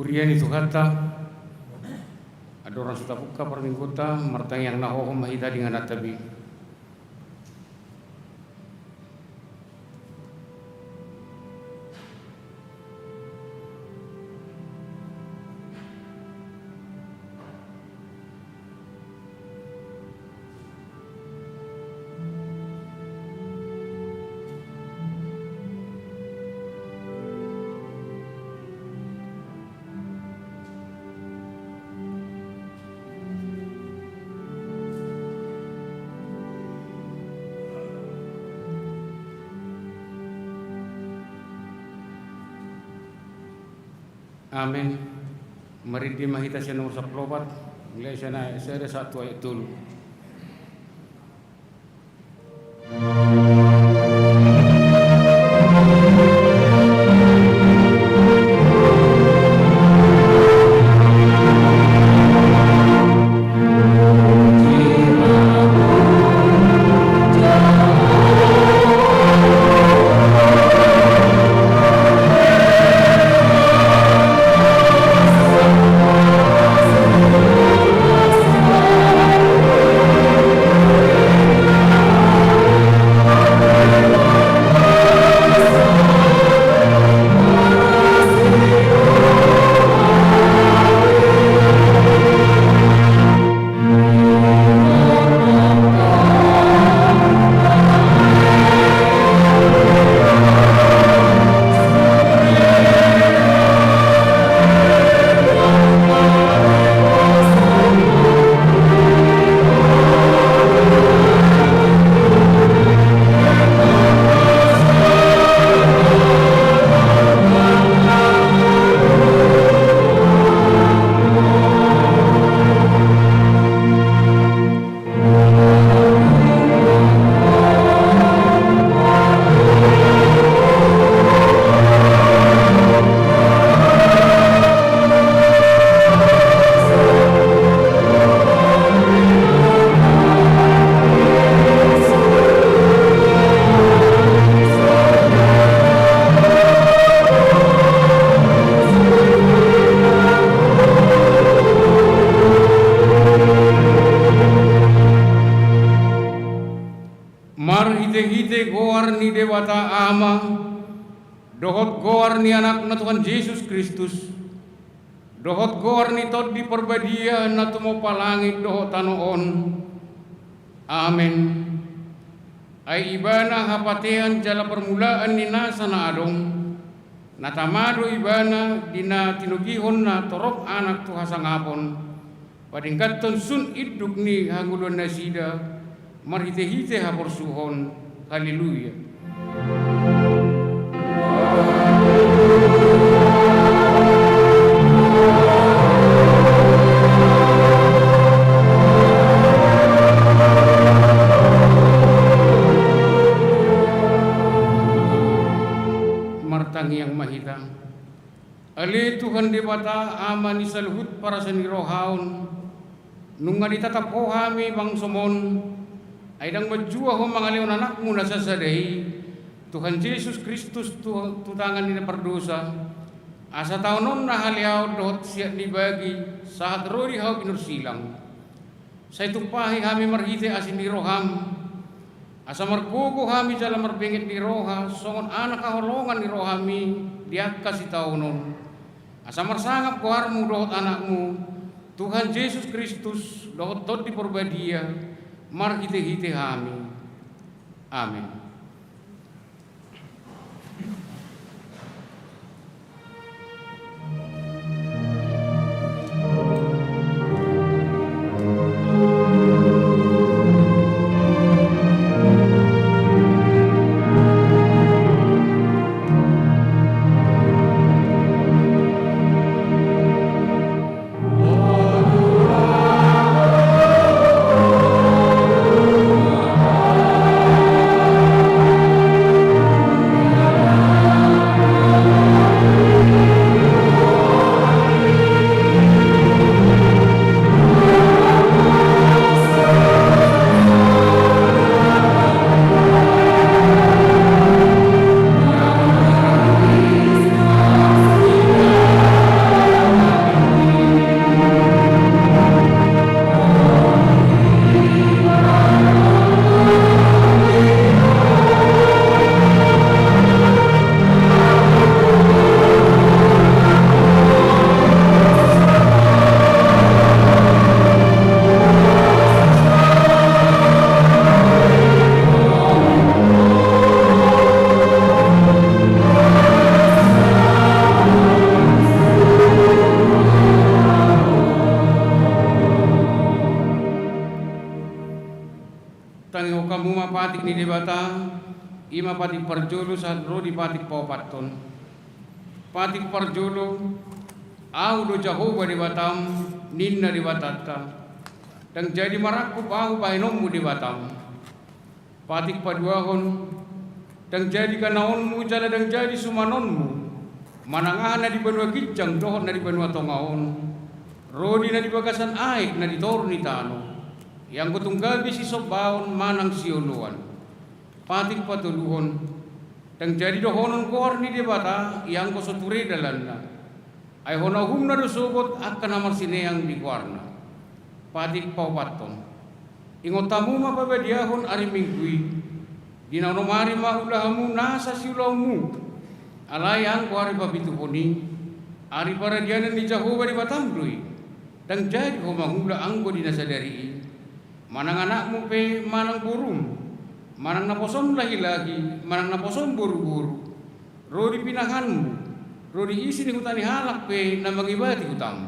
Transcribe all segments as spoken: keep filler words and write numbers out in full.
Huria ni Tuhanta, andorang so tapungka parmingguonta, martangiang na hohom ma hita di ingananta be. Amen. Marende ma hita sian nomor sampulu opat, mulai sian ayat sada sahat tu ayat tolu. Marhitehite goar ni Debata Ama, dohot goar ni Anakna Tuhan Jesus Kristus, dohot goar ni Tondi Parbadia na tumompa langit dohot tano on. Amen. Ai Ibana hapatean jala parmulaan ni nasa na adong, na tama do Ibana di na tinogihon na torop anak tu hasangapon, padengganhon sun induk ni hangoluan nasida, marhitehite haporsuhon. Haleluya. Martangiang ma hita. Ale Tuhan Debata, Ama ni saluhut parasa ni roha on, nunga ditatap Ho hami bangsom on, ai ndang manjua Ho mangalehon Anakmu na sasada i, Tuhan Jesus Kristus, tu, tu tangan ni na pardosa, asa taononna haleaon dohot siat ni bagi, sahat ro di hau binur silang. Sai tumpahi hami marhite asi ni roham, asa margogo hami jala marbenget ni roha songon anak haholongan ni rohami di angka sitaonon. Asa marsangap goarmu dohot Anakmu, Tuhan Jesus Kristus, dohot Tondi Parbadia, marhitehite hami. Amen. Tangihon hamu ma patik ni Debata, i ma patik parjolo sahat ro di patik paopathon. Patik parjolo, Ahu do Jahowa Debatam, ninna Debatanta. Ndang jadi marangkup Ahu bahenonmu Debatam. Patik paduahon, ndang jadi ganaonmu jala ndang jadi sumanonmu, manang aha na di banua ginjang dohot na di banua tonga on, ro di na di bagasan aek na di toru ni tano, ianggo tung gabe sisombaon manang sioloan. Patik patoluhon, ndang jadi dohonon goar ni Debata ianggo so ture dalanna. Ai hona uhumna do sogot angka na marsineang di goarna. Patik paopathon. Ingot hamu ma pabadiahon ari Minggu i. Di na onom ari ma ula hamu nasa siulaonmu. Alai anggo ari papituhon i, ari paradianan ni Jahowa Debatam do i. Ndang jadi ho mangula anggo di na sadari i. Manang anakmu pe, manang borum, manang naposom lahilahi, manang naposom boruboru, ro di pinahanmu, ro di isi ni huta ni halak pe na mangibati hutam.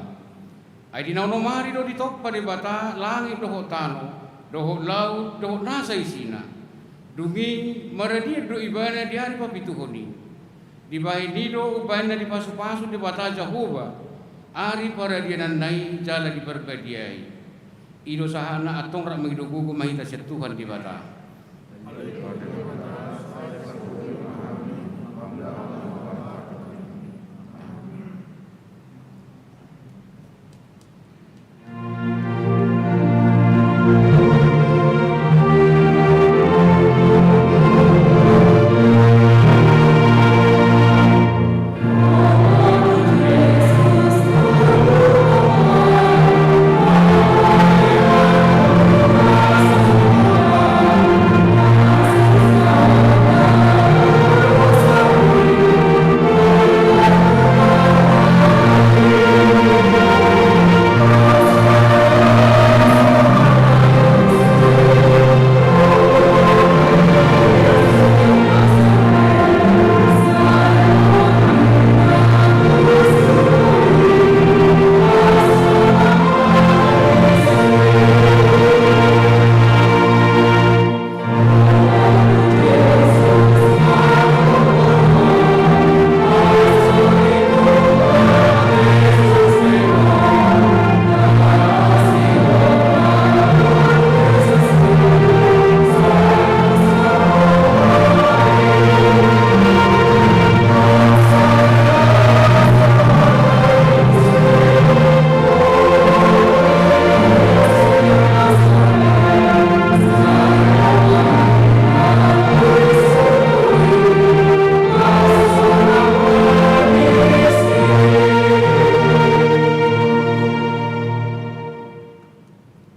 Ai di na onom ari do ditompa Debata langit dohot tano, dohot laut, dohot nasa isina. Dung i maradian do ibana di ari papituhon i. Dibahen i do umbahen na dipasupasu Debata Jahowa ari paradiananna i jala diparbadiai. I do sahatna, antong rap mangido gogo ma hita sian Tuhan Debata.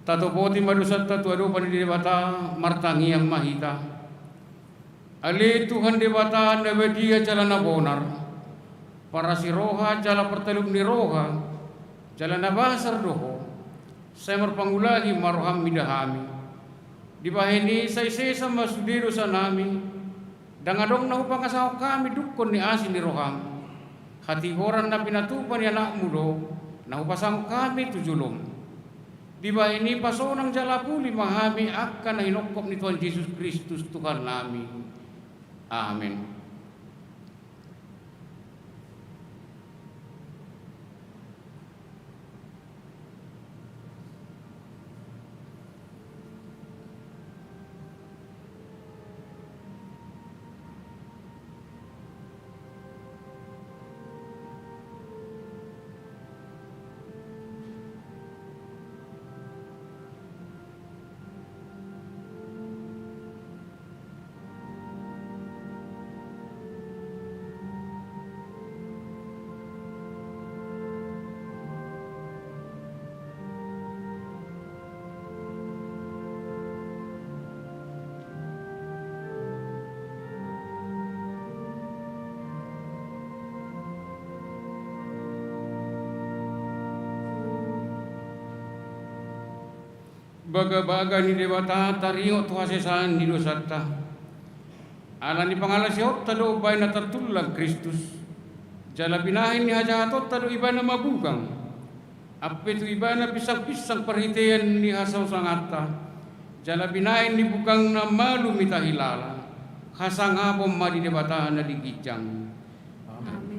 Tatopoti ma dosanta tu adopan ni Debata, martangiang ma hita. Ale Tuhan Debata na badia jala na bonar, parasi roha jala partalup ni roha, jala na basar do Ho, sai marpangulahi ma roham mida hami. Dibahen i sai sesa ma sude dosanami, ndang adong na hupangasahon hami dungkon ni asi ni roham. Hatigoran na pinatupa ni anakmu do na hupasahat hami tu jolom. Dibahen i pasonang jala puli ma hami angka na hinongkop ni Tuhan Jesus Kristus Tuhannami. Amen. Bagabaga ni Debata taringot tu hasesaan ni dosanta. Ala ni pangalasioonta do umbahen na tartullang Kristus, jala binahen ni hajahatonta do ibana mabugang. Ampe tu ibana pinsangpinsang parhitean ni hasosanganta, Jala binahen ni bugangna malum hita hilala, hasangapon ma di Debata na di ginjang. Amen.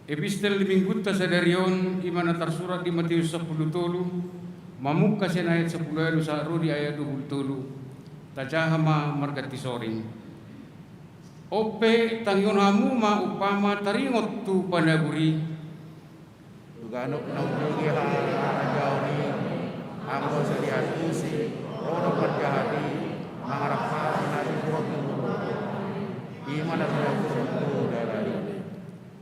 Epistel di Minggunta sadari on, i ma na tarsurat di Mateus sampulu tolu, mamungka sian ayat sampulu ualu sahat ro di ayat dua pulu tolu, tajaha ma marganti soring. On pe tangihon hamu ma umpama taringot tu panabur i. Tu ganup na umbege harajaon i, anggo so diantusi, ro do parjahat i, mangarap hata na singkop tu, i ma na singkop tu dalan i.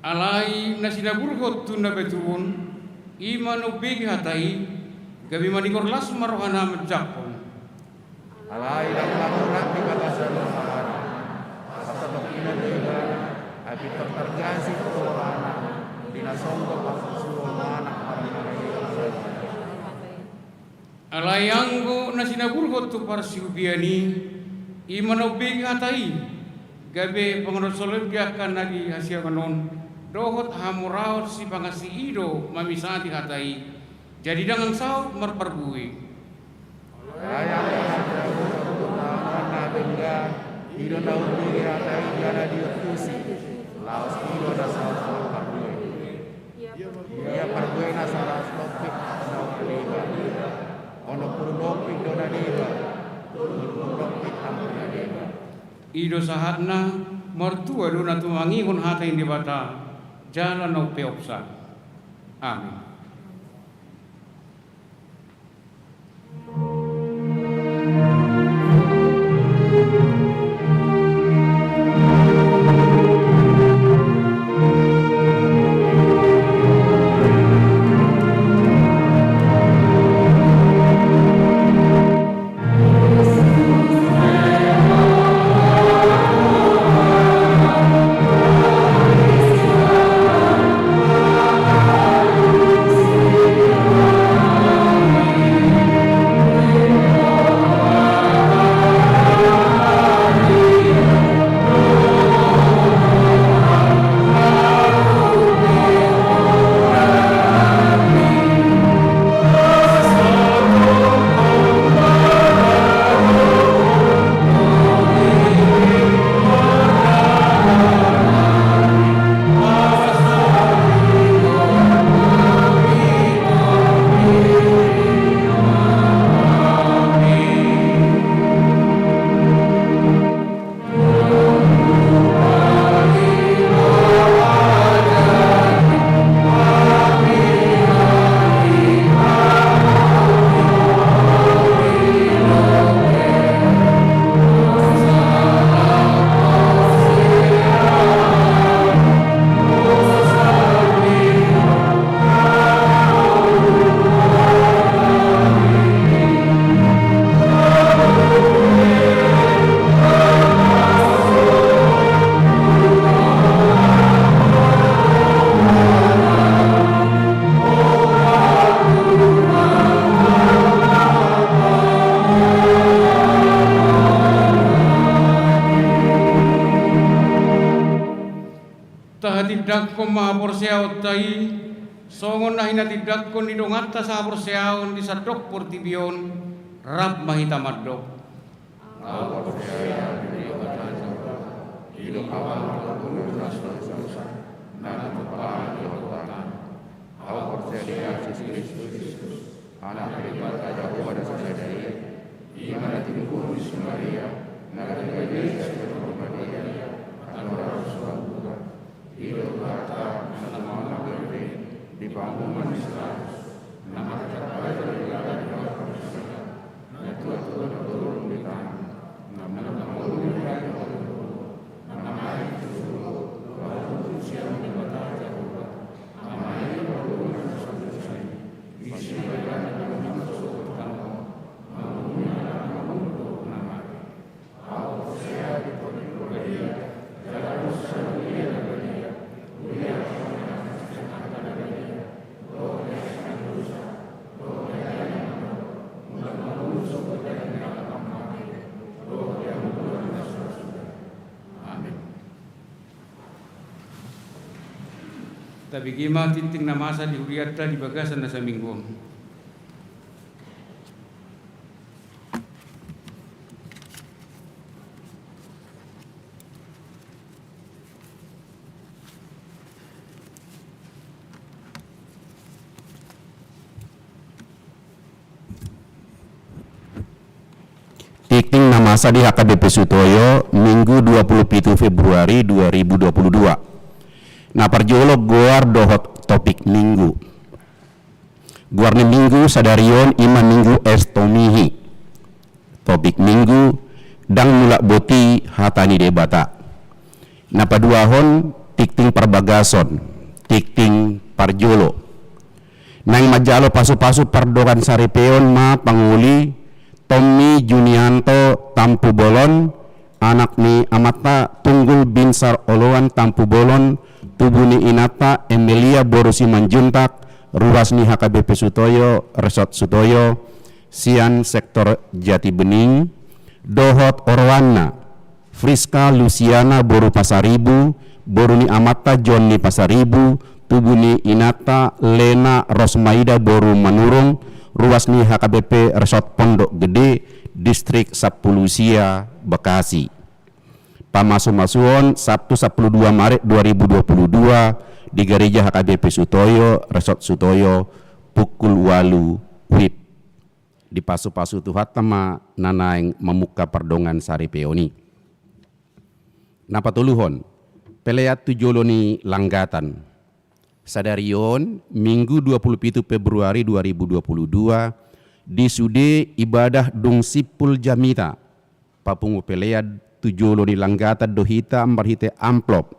Alai na sinaburhon tu na batuon, i ma na umbege hata i, gabe manigor las ma rohana manjangkon. Alai ndang mangurang di bagasan rohana, asa tongkinan do ibana, ai pintor targasip do rohana, di na songgop parsusuon anak marnamai. Alai anggo na sinaburhon tu parsihubean i, i ma na umbege hata i, gabe panganon solep di angka na di hasiangan on, dohot hamoraon sipangansi i do mamisati hata i, jadi ndang saut marparbue. Alai anggo na sinaburhon tu tangan na denggan, i do na umbege hata i jala diantusi, laos i do na saut marparbue. Ia parbuena saratus lompit na deba, onom pulu lompit do na deba, tolu pulu lompit hampir na deba. I do sahatna, martua do na tumangihon hata ni Debata, jala na umpeopsa. Amen. Tahatindangkon ma haporseaonta i, songon na hinatindangkon ni donganta sahaporseaon di sandok portibi on, rap ma hita mandok. Ahu porsea di Debata Jahowa, i do Amanta na mardosa, na tumpak di hotana. Ahu porsea di Jesus Kristus, Anak ni Debata Jahowa na sada i, i ma na tinumburung ni si Maria, na gabe bere sian Porbadia, andorang so buka. I do Tuhanta na tumampak bere di panguhuman ni si Pilatus, na martamba jala di lada ni hau parsisahan, na tua-tua na tolu di tangan, na mangolu di hau, na mangolu di hau, na mangolu di hau, na mangolu di hau, na mangolu di hau, Amin. Tabege ma tingting na masa di hurianta di bagasan na saminggu on. Tingting na masa di H K B P Sutoyo, Minggu dua puluh pitu Februari dua ribu dua puluh dua. Na parjolo goar dohot topik Minggu. Goar ni Minggu sadari on i ma Minggu Estomihi. Topik Minggu, ndang mulak boti hata ni Debata. Na paduahon, tingting parbagason, tingting parjolo. Naeng manjalo pasu-pasu pardongan saripeon ma pangoli Tommy Junianto Tampubolon, anak ni amanta Tunggul Binsar Oloan Tampubolon, tubu ni inanta Emelia boru Simanjuntak, ruas ni H K B P Sutoyo, Resort Sutoyo, sian sektor Jatibening, dohot oroanna, Friska Lusiana boru Pasaribu, boru ni amanta Jonni Pasaribu, tubu ni inanta Lena Rosmaida boru Manurung, ruas ni H K B P Resort Pondok Gede, Distrik Sampulu Sia, Bekasi. Pamasu-masuon Sabtu sampulu dua Maret dua ribu dua puluh dua di Gareja H K B P Sutoyo, Resort Sutoyo, pukul ualu wib. Dipasu-pasu Tuhanta ma na naeng mamungka pardongan saripeon i. Na patoluhon, pelean tu jolo ni langgatan. Sadari on, Minggu dua puluh pitu Februari dua ribu dua puluh dua, di sude ibadah dung simpul jamita, papungu pelean tu jolo ni langgatan do hita marhite amplop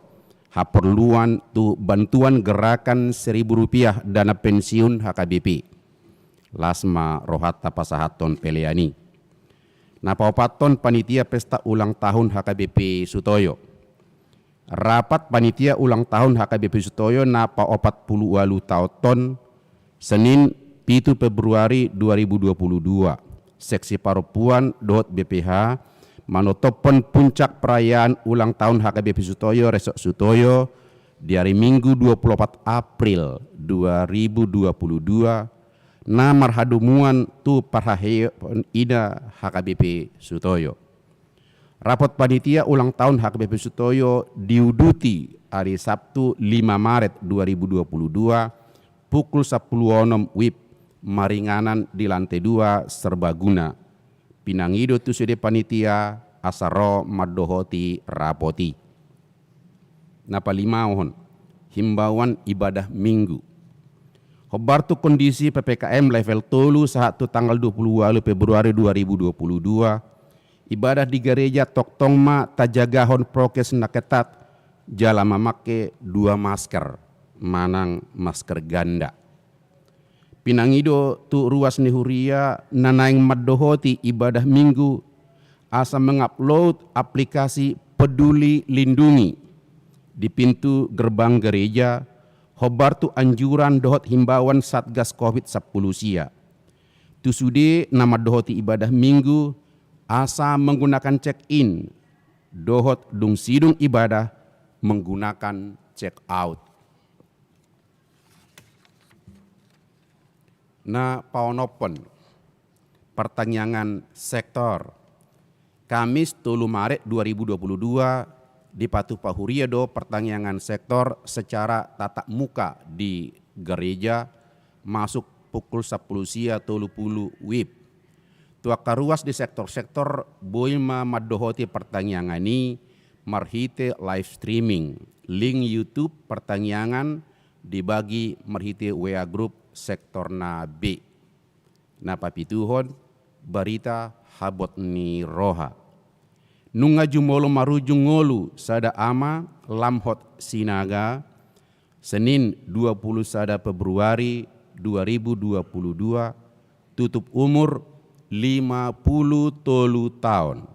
haporluan tu bantuan gerakan seribu rupiah dana pensiun H K B P. Las ma rohanta pasahathon pelean i. Na paopathon panitia pesta ulang tahun H K B P Sutoyo. Rapat panitia ulang tahun H K B P Sutoyo na paopat pulu ualu taonhon, Senin, pitu Februari dua ribu dua puluh dua. Seksi parompuan dohot B P H manotophon puncak perayaan ulang tahun H K B P Sutoyo, Resort Sutoyo, di ari Minggu dua pulu opat April dua ribu dua pulu dua, na marhadomuan tu parhaheon ida H K B P Sutoyo. Rapot panitia ulang tahun H K B P Sutoyo diuduti ari Sabtu lima Maret dua ribu dua puluh dua, pukul sampulu onom wib, maringanan di lantai dua Serbaguna. Pinangido tu sude panitia asa ro mandohoti rapot i. Na palimahon, himbauan ibadah Minggu. Hombar tu kondisi P P K M level tolu sahat tu tanggal dua pulu ualu Februari dua ribu dua pulu dua, ibadah di gareja tongtong ma tajagahon prokes na ketat, jala mamangke dua masker, manang masker ganda. Pinangido tu ruas ni huria na naeng mandohoti ibadah Minggu, asa mengupload aplikasi Peduli Lindungi di pintu gerbang gereja, hombar tu anjuran dohot himbauan Satgas Covid sampulu sia. Tu sude na mandohoti ibadah Minggu, asa menggunakan check in, dohot dung sidung ibadah menggunakan check out. Na paonomhon, partangiangan sektor. Kamis tolu Maret dua ribu dua puluh dua, dipatupa huria do partangiangan sektor secara tatap muka di gereja, masuk pukul sampulu sia tolu pulu WIB. Tu angka ruas di sektor-sektor boi ma mandohoti partangiangan i marhite live streaming, link YouTube partangiangan dibagi marhite WA group sektor na B. Na papituhon, barita habot ni roha. Nunga jumolo marujung ngolu sada ama Lamhot Sinaga, Senin dua puluh sada Februari dua ribu dua puluh dua, tutup umur lima puluh tolu taon.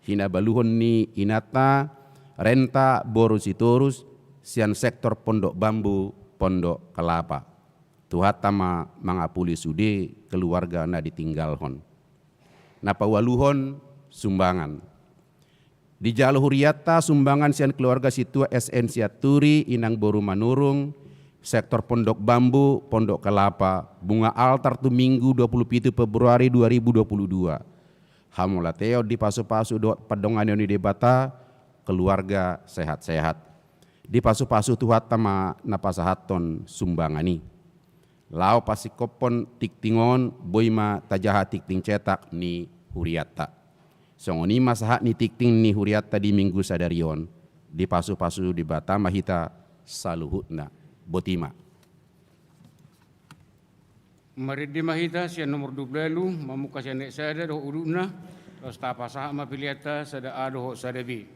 Hinabaluhon ni inanta, Renta boru Sitorus, sian sektor Pondok Bambu, Pondok Kelapa. Tuhanta ma mangapuli sude keluarga na ditinggalhon. Na paualuhon, sumbangan. Dijalo hurianta sumbangan sian keluarga sintua S N Sianturi, inang boru Manurung, sektor Pondok Bambu, Pondok Kelapa, bunga altar tu Minggu dua puluh pitu Februari dua ribu dua puluh dua. Hamauliateon dipasupasu dohot pandonganion ni Debata, keluarga sehat-sehat. Dipasupasu Tuhanta ma na pasahathon sumbangan i. Laho pasingkophon tingting on, boi ma tajaha tingting cetak ni hurianta. Songon i ma sahat ni tingting ni hurianta di Minggu sadari on, dipasupasu Debata ma hita saluhutna. Boti ma. Marende ma hita sian nomor dua puluh ualu, mamungka sian ayat sada dohot udutna, laos tapasahat ma peleanta sada A dohot sada B.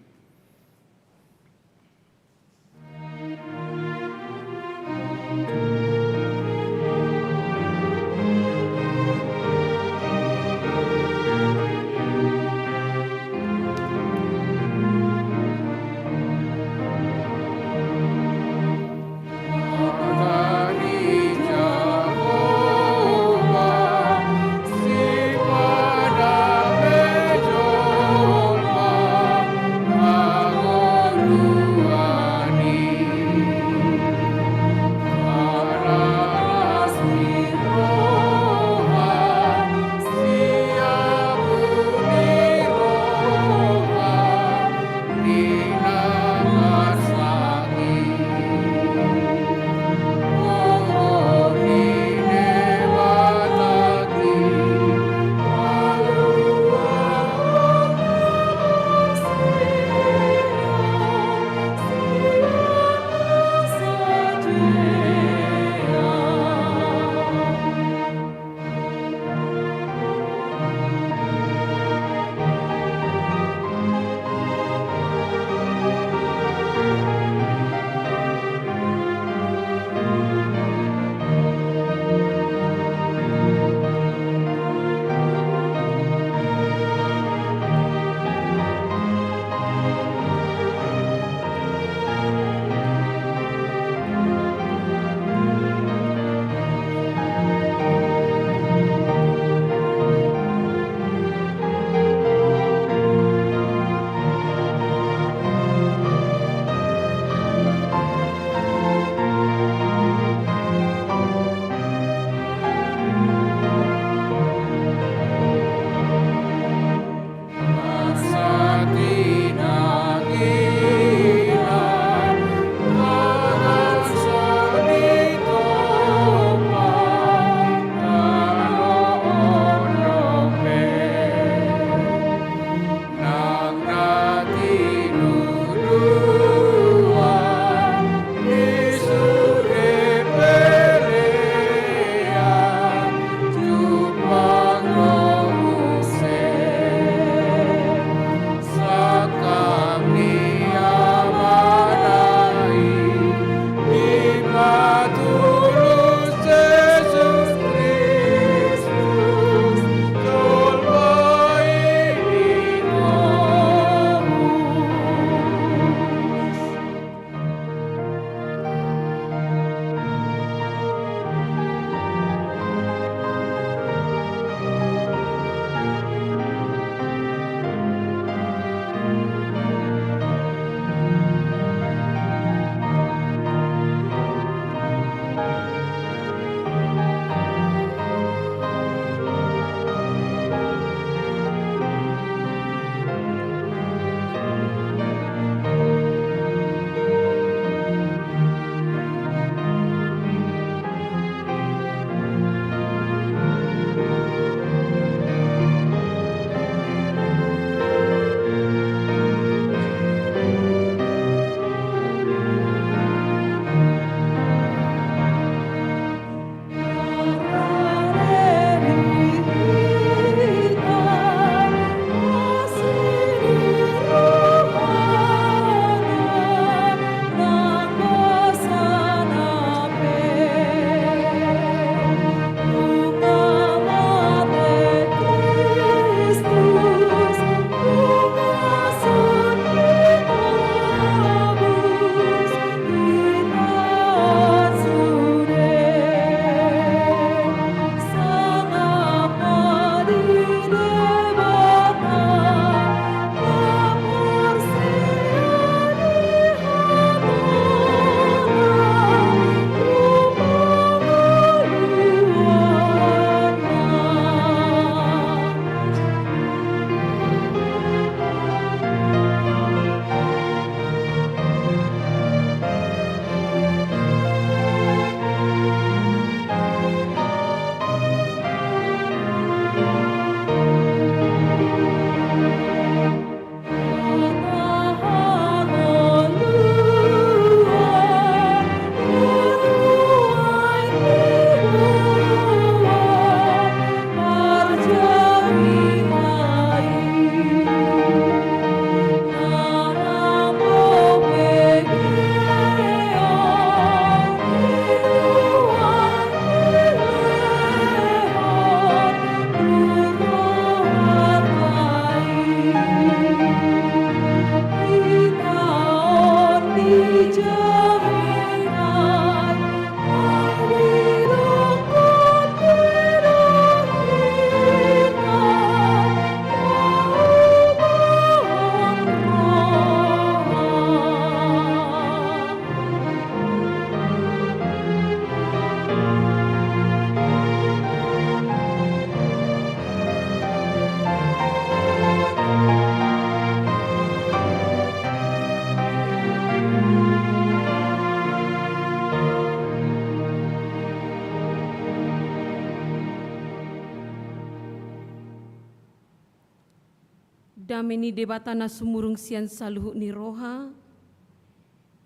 Dame ni Debata na sumurung sian saluhut ni roha,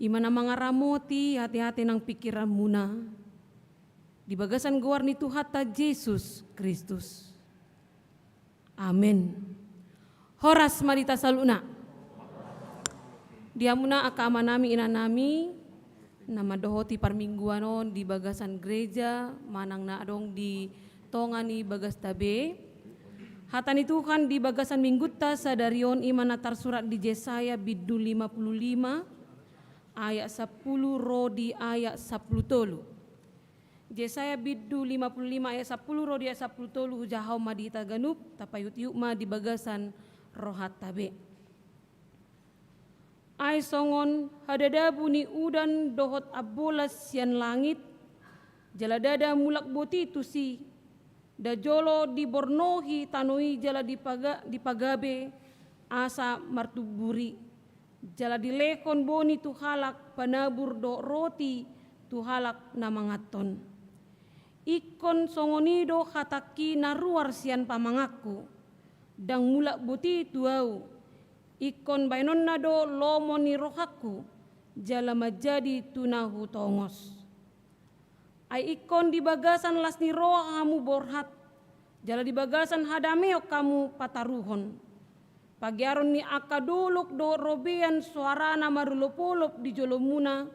i ma na mangaramoti ateate nang pingkiranmuna, di bagasan goar ni Tuhanta Jesus Kristus. Amen. Horas ma di hita saluhutna. Di hamuna angka amanami inanami, na mandohoti parmingguan on di bagasan gereja, manang na adong di tonga ni bagasta be. Hata ni Tuhan di bagasan minggunta sadari on i ma na tarsurat di Jesaya bindu lima pulu lima ayat sampulu ro di ayat sampulu tolu. Jesaya bindu lima pulu lima ayat sampulu ro di ayat sampulu tolu, hujahahon ma di hita ganup, tapaihutihut ma di bagasan rohanta be. Ai songon hadadabu ni udan dohot ambolas sian langit, jala ndada mulak boti tusi, nda jolo dibornohi tano i jala dipaga-, dipagabe asa martumbur i, jala dilehon boni tu halak panabur dohot roti tu halak na manganhon. Ingkon songon i do hatangki na ruar sian pamanganku, ndang mulak boti tu ahu, ingkon bahenonna do lomo ni rohangku, jala manjadi tu na hutongos. Ai ingkon di bagasan las ni roha hamu borhat, jala di bagasan hadameon hamu pataruhon. Pagearon ni angka dolok dohot robean soarana marolopolop di jolomuna,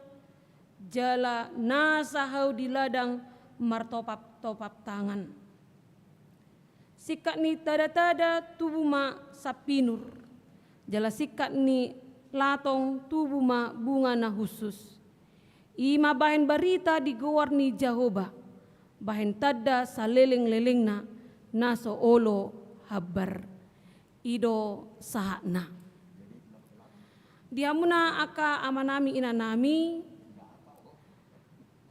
jala nasa hau di ladang martopaptopap tangan. Singkat ni tadatada tubu ma sampinur, jala singkat ni latong tubu ma bunga na hushus. I ma bahen barita di goar ni Jahowa, bahen tanda salelenglelengna na so olo hambar. I do sahatna. Di hamuna angka amanami inanami,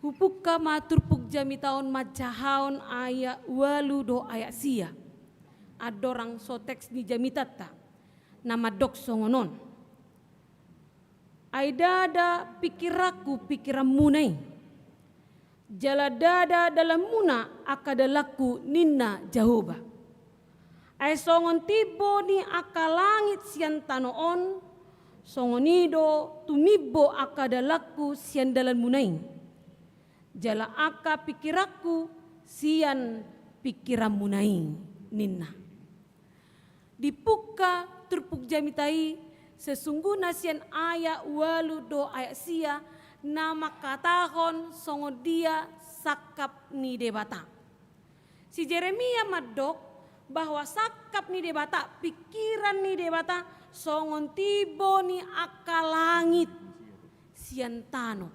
hupungka ma turpuk jamita on manjahahon ayat ualu dohot ayat sia. Andorang so teks ni jamitanta na mandok songon on. Ai ndada pingkiranku pingkiranmuna i, jala ndada dalanmuna angka dalanku ninna Jahowa. Ai songon timbo ni angka langit sian tano on, songon i do tumimbo angka dalanku sian dalanmuna i, jala angka pingkiranku sian pingkiranmuna i, ninna. Dipungka turpuk jamita i sesungguhna sian ayat ualu dohot ayat sia na mangkatahon songon dia sangkap ni Debata. Si Jeremia mandok bahwa sangkap ni Debata, pingkiran ni Debata songon timbo ni angka langit sian tano.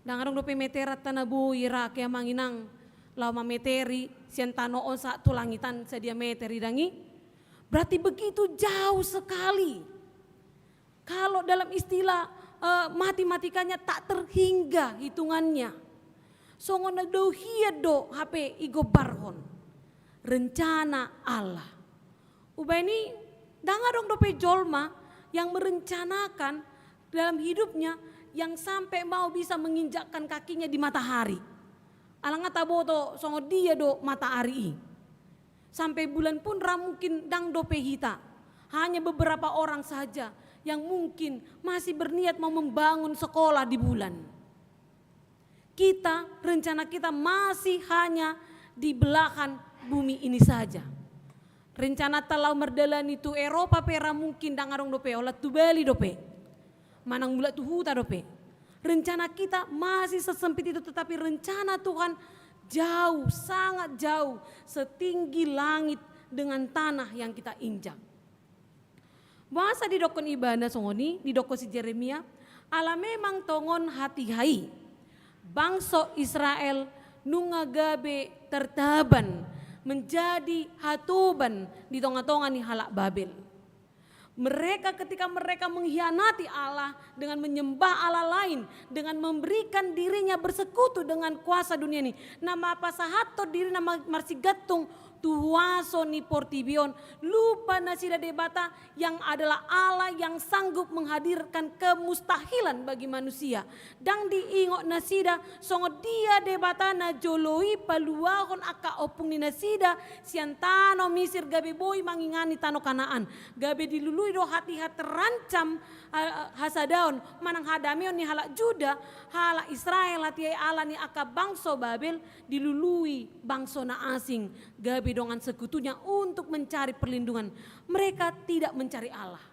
Ndang adong dope meteranta na boi ra, angka amang inang, laho mameteri sian tano on sahat tu langitan sadia meter i, ndang i. Berarti begitu jauh sekali. Kalau dalam istilah, eh, matematikanya tak terhingga hitungannya. Songon na dao hian do hape igombarhon. Rencana Allah. Umbahen i ndang adong dope jolma yang merencanakan dalam hidupnya yang sampai mau bisa menginjakkan kakinya di matahari. Ala nga taboto songon dia do matahari i. Sampai bulan pun ra mungkin ndang dope hita. Hanya beberapa orang saja yang mungkin masih berniat mau membangun sekolah di bulan. Kita, rencana kita masih hanya di belahan bumi ini saja. Rencananta laho mardalani tu Eropa pe ra mungkin ndang adong dope, holan tu Bali dope. Manang mulak tu huta dope. Rencana kita masih sesempit itu, tetapi rencana Tuhan jauh, sangat jauh, setinggi langit dengan tanah yang kita injak. Boasa didokkon ibana songon i, didokkon si Jeremia, ala memang tongon hatiha i, bangso Israel nunga gabe tertaban, menjadi hatoban di tonga-tonga ni halak Babel. Mereka, ketika mereka mengkhianati Allah dengan menyembah Allah lain, dengan memberikan dirinya bersekutu dengan kuasa dunia ini, na mapasahathon dirina ma-, marsigantung tu huaso ni portibi on, lupa nasida Debata yang adalah Allah yang sanggup menghadirkan kemustahilan bagi manusia. Ndang diingot nasida songon dia Debata na jolo i paluahon angka ompung ni nasida sian tano Misir gabe boi mangingani tano Kanaan. Gabe dilului do hatiha terancam, eh, hasadaon manang hadameon ni halak Juda, halak Israel, hatiha i ala ni angka bangso Babel, dilului bangso na asing, gabe dongan sekutunya untuk mencari perlindungan. Mereka tidak mencari Allah.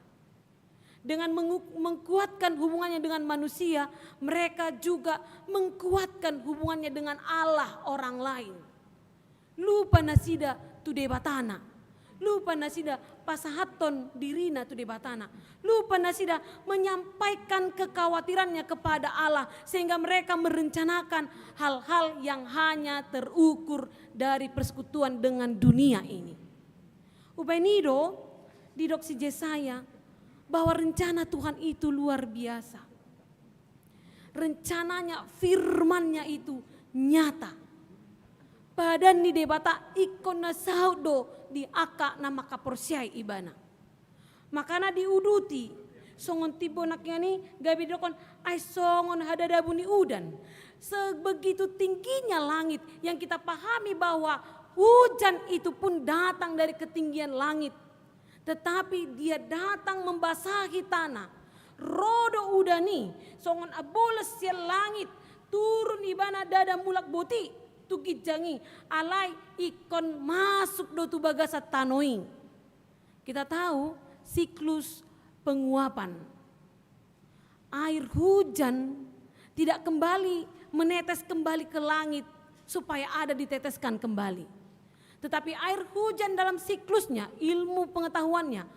Dengan mengu-, mengkuatkan hubungannya dengan manusia, mereka juga mengkuatkan hubungannya dengan Allah orang lain. Lupa nasida tu Debatana. Lupa nasida pasahathon dirina tu Debatana. Lupa nasida menyampaikan kekhawatirannya kepada Allah, sehingga mereka merencanakan hal-hal yang hanya terukur dari persekutuan dengan dunia ini. Umbahen i do, didok si Jesaya, bahwa rencana Tuhan itu luar biasa. Rencananya, firman-Nya itu nyata. Padan ni Debata ingkon na saut do di angka na mangkaporseai Ibana. Makana diuduti, songon timbo nangkiningan i gabe didokkon, ai songon hadadabu ni udan. Sebegitu tingginya langit yang kita pahami bahwa hujan itu pun datang dari ketinggian langit. Tetapi dia datang membasahi tanah. Ro do udan i, songon amboles sian langit, turun ibana ndada mulak boti tu ginjang i, alai ingkon masuk do tu bagasan tano i. Kita tahu siklus penguapan. Air hujan tidak kembali menetes kembali ke langit supaya ada diteteskan kembali. Tetapi air hujan dalam siklusnya, ilmu pengetahuannya,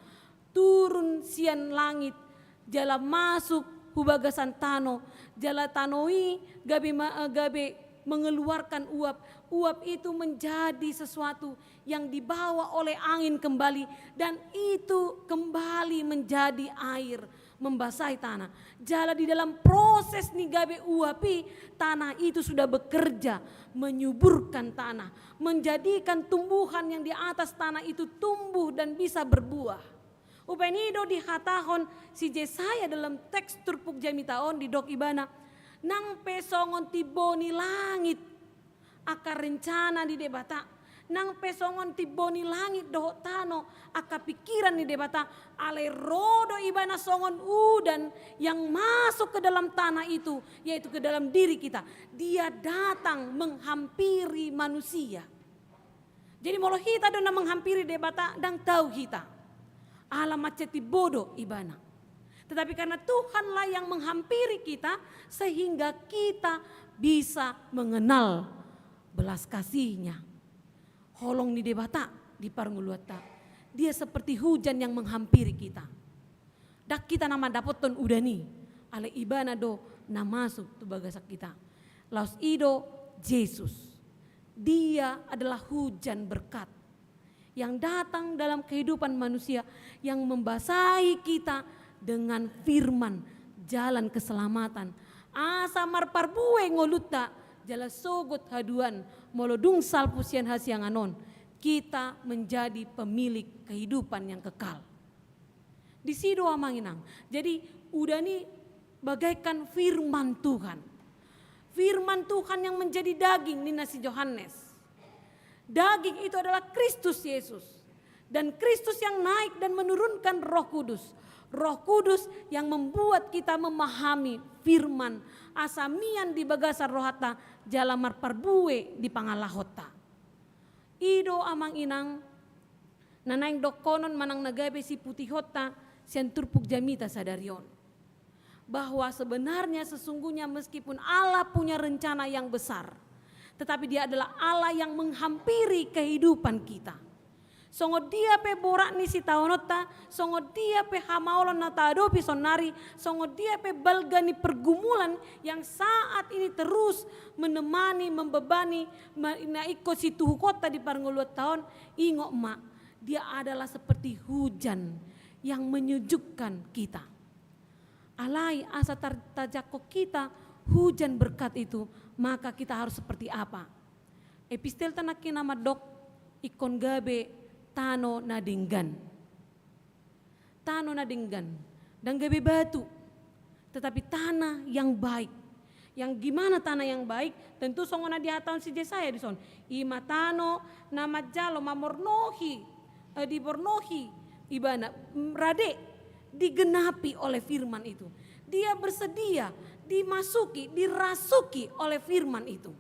turun sian langit, jala masuk hu bagasan tano, jala tano i gabe ma-, eh, gabe mengeluarkan uap. Uap itu menjadi sesuatu yang dibawa oleh angin kembali, dan itu kembali menjadi air, membasahi tanah. Jala di dalam proses ni gabe uap i, tanah itu sudah bekerja, menyuburkan tanah, menjadikan tumbuhan yang di atas tanah itu tumbuh dan bisa berbuah. Umbahen i do dihatahon si Jesaya dalam teks turpuk jamita on, didok ibana, nang pe songon timbo ni langit angka rencana ni Debata, nang pe songon timbo ni langit dohot tano angka pikiran ni Debata, alai ro do ibana songon udan yang masuk ke dalam tanah itu, yaitu ke dalam diri kita. Dia datang menghampiri manusia. Jadi molo hita do na menghampiri Debata, ndang tau hita. Ala mansai timbo do ibana. Tetapi karena Tuhanlah yang menghampiri kita, sehingga kita bisa mengenal belas kasih-Nya. Holong ni Debata di parngoluanta. Dia seperti hujan yang menghampiri kita. Ndang hita na mandapothon udan i, alai ibana do na masuk tu bagasan hita. Laos i do Jesus. Dia adalah hujan berkat yang datang dalam kehidupan manusia, yang membasahi kita dengan firman jalan keselamatan. Asa marparbue ngolunta, jala sogot haduan, molo dung salpu sian hasiangan on, kita menjadi pemilik kehidupan yang kekal. Disi do, Amang Inang. Jadi, udan i bagaikan firman Tuhan. Firman Tuhan yang menjadi daging, ninna si Johannes. Daging itu adalah Kristus Yesus. Dan Kristus yang naik dan menurunkan Roh Kudus. Roh Kudus yang membuat kita memahami firman, asa mian di bagasan rohanta, jala marparbue di pangalahonta. I do, Amang Inang, na naeng dohonon manang na gabe siputihonta sian turpuk jamita sadari on. Bahwa sebenarnya, sesungguhnya, meskipun Allah punya rencana yang besar, tetapi Dia adalah Allah yang menghampiri kehidupan kita. Songon dia pe borat ni sitaononta, songon dia pe hamaolon na taadopi saonari, songon dia pe balga ni pergumulan yang saat ini terus menemani, membebani, ma-, na ingkon situhukonta di parngoluanta on, ingot ma, Dia adalah seperti hujan yang menyejukkan kita. Alai asa tar-, tajangkon hita hujan berkat itu, maka kita harus seperti apa? Epistelta nangkin na mandok, ingkon gabe tano na denggan. Tano na denggan, ndang gabe batu, tetapi tanah yang baik. Yang gimana tanah yang baik? Tentu songon na dihatahon si Jesaya dison. I ma tano na manjalo mamornohi, eh, dibornohi ibana, mm, rade, digenapi oleh firman itu. Dia bersedia dimasuki, dirasuki oleh firman itu.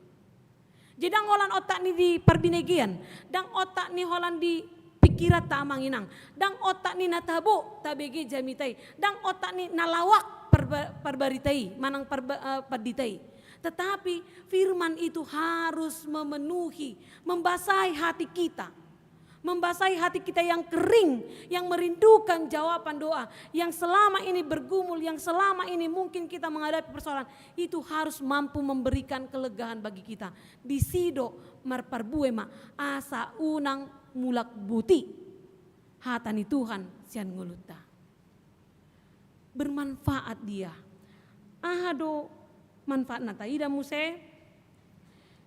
Jadi ndang holan otak ni di parbinegean, ndang otak ni holan di pingkiranta amang inang, ndang otak ni na tabo tabege jamita i, ndang otak ni na lawak parba-, parbarita i, manang parba-, eh, pandita i. Tetapi firman itu harus memenuhi, membasahi hati kita. Membasahi hati kita yang kering, yang merindukan jawaban doa, yang selama ini bergumul, yang selama ini mungkin kita menghadapi persoalan, itu harus mampu memberikan kelegaan bagi kita. Disi do marparbue ma, asa unang mulak buti hata ni Tuhan sian ngolunta. Bermanfaat dia. Aha do manfaatna taida muse?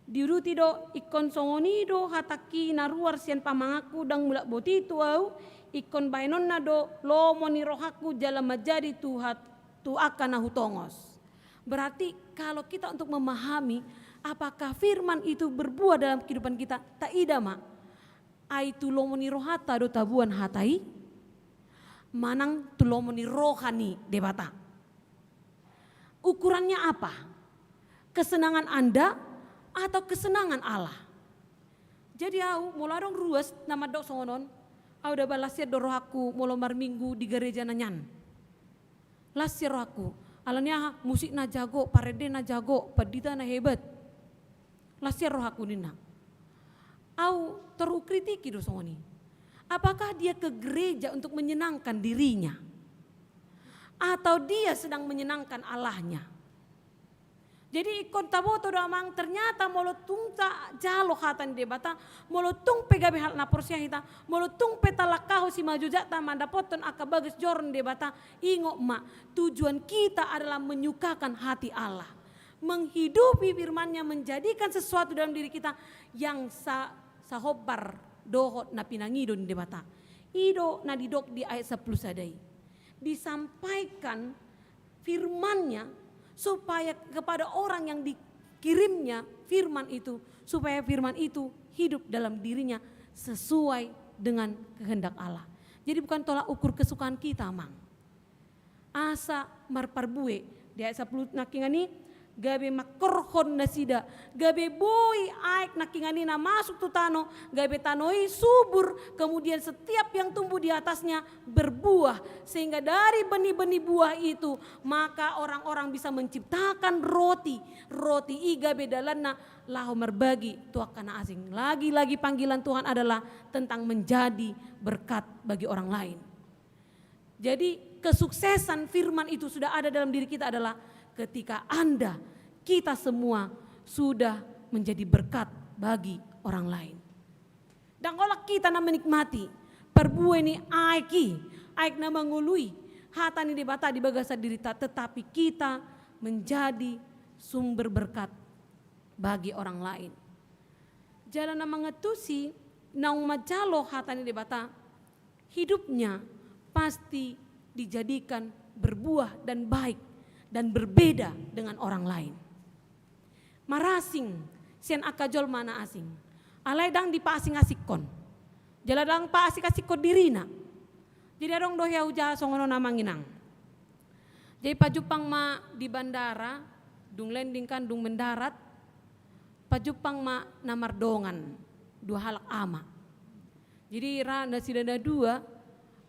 Diuduti do, ingkon songon i do hatangki na ruar sian pamanganku, ndang mulak buti tu ahu, ingkon bahenonna do lomo ni rohangku jala manjadi tu hat-, tu angka na hutongos. Berarti kalau kita untuk memahami apakah firman itu berbuah dalam kehidupan kita, taida ma. Ai tu lomo ni rohanta do taboan hata i, manang tu lomo ni roha ni Debata. Ukurannya apa? Kesenangan Anda atau kesenangan Allah? Jadi ahu, molo adong ruas na mandok songon on, ahu daba las sian do rohangku molo marminggu di gareja na nian. Las sian rohangku. Alani aha? Musik na jago, parende na jago, pandita na hebat. Las sian rohangku ninna. Ahu terus kritiki do songon i. Apakah dia ke gereja untuk menyenangkan dirinya? Atau dia sedang menyenangkan Allahnya? Jadi ingkon taboto do amang, ternyata molo tung tajalo hata ni Debata, molo tung pe gabe halak na porsea hita, molo tung pe talangkahon simanjujungta mandapothon angka bagas joro ni Debata, ingot ma, tujuan kita adalah menyukakan hati Allah. Menghidupi firman-Nya, menjadikan sesuatu dalam diri kita yang sa-, sahombar dohot na pinangido ni Debata. I do na didok di ayat sampulu sada i. Disampaikan firman-Nya supaya kepada orang yang dikirim-Nya firman itu, supaya firman itu hidup dalam dirinya sesuai dengan kehendak Allah. Jadi bukan tolak ukur kesukaan kita, amang. Asa marparbue, di ayat sampulu nangkiningan i, gabe mangkorhon nasida, gabe boi aek nangkiningan i na masuk tu tano, gabe tano i subur, kemudian setiap yang tumbuh di atasnya berbuah, sehingga dari benih-benih buah itu, maka orang-orang bisa menciptakan roti, roti i gabe dalanna laho marbagi tu angka na asing. Lagi-lagi panggilan Tuhan adalah tentang menjadi berkat bagi orang lain. Jadi, kesuksesan firman itu sudah ada dalam diri kita adalah ketika Anda, kita semua sudah menjadi berkat bagi orang lain. Ndang holan hita na menikmati parbue ni aek i, aek na mangolu i, hata ni Debata di bagasan dirita, tetapi kita menjadi sumber berkat bagi orang lain. Jala na mangantusi naung manjalo hata ni Debata, hidupnya pasti dijadikan berbuah dan baik dan berbeda dengan orang lain. Marasing sian angka jolma na asing. Alai ndang dipaasing-asingkon. Jala ndang paasing-asingkon dirina. Jadi adong do hea hujaha songon on, amang inang. Jadi pajumpang ma di bandara, dung landing kan, dung mendarat, pajumpang ma na mardongan, dua halak ama. Jadi ra nasida na dua,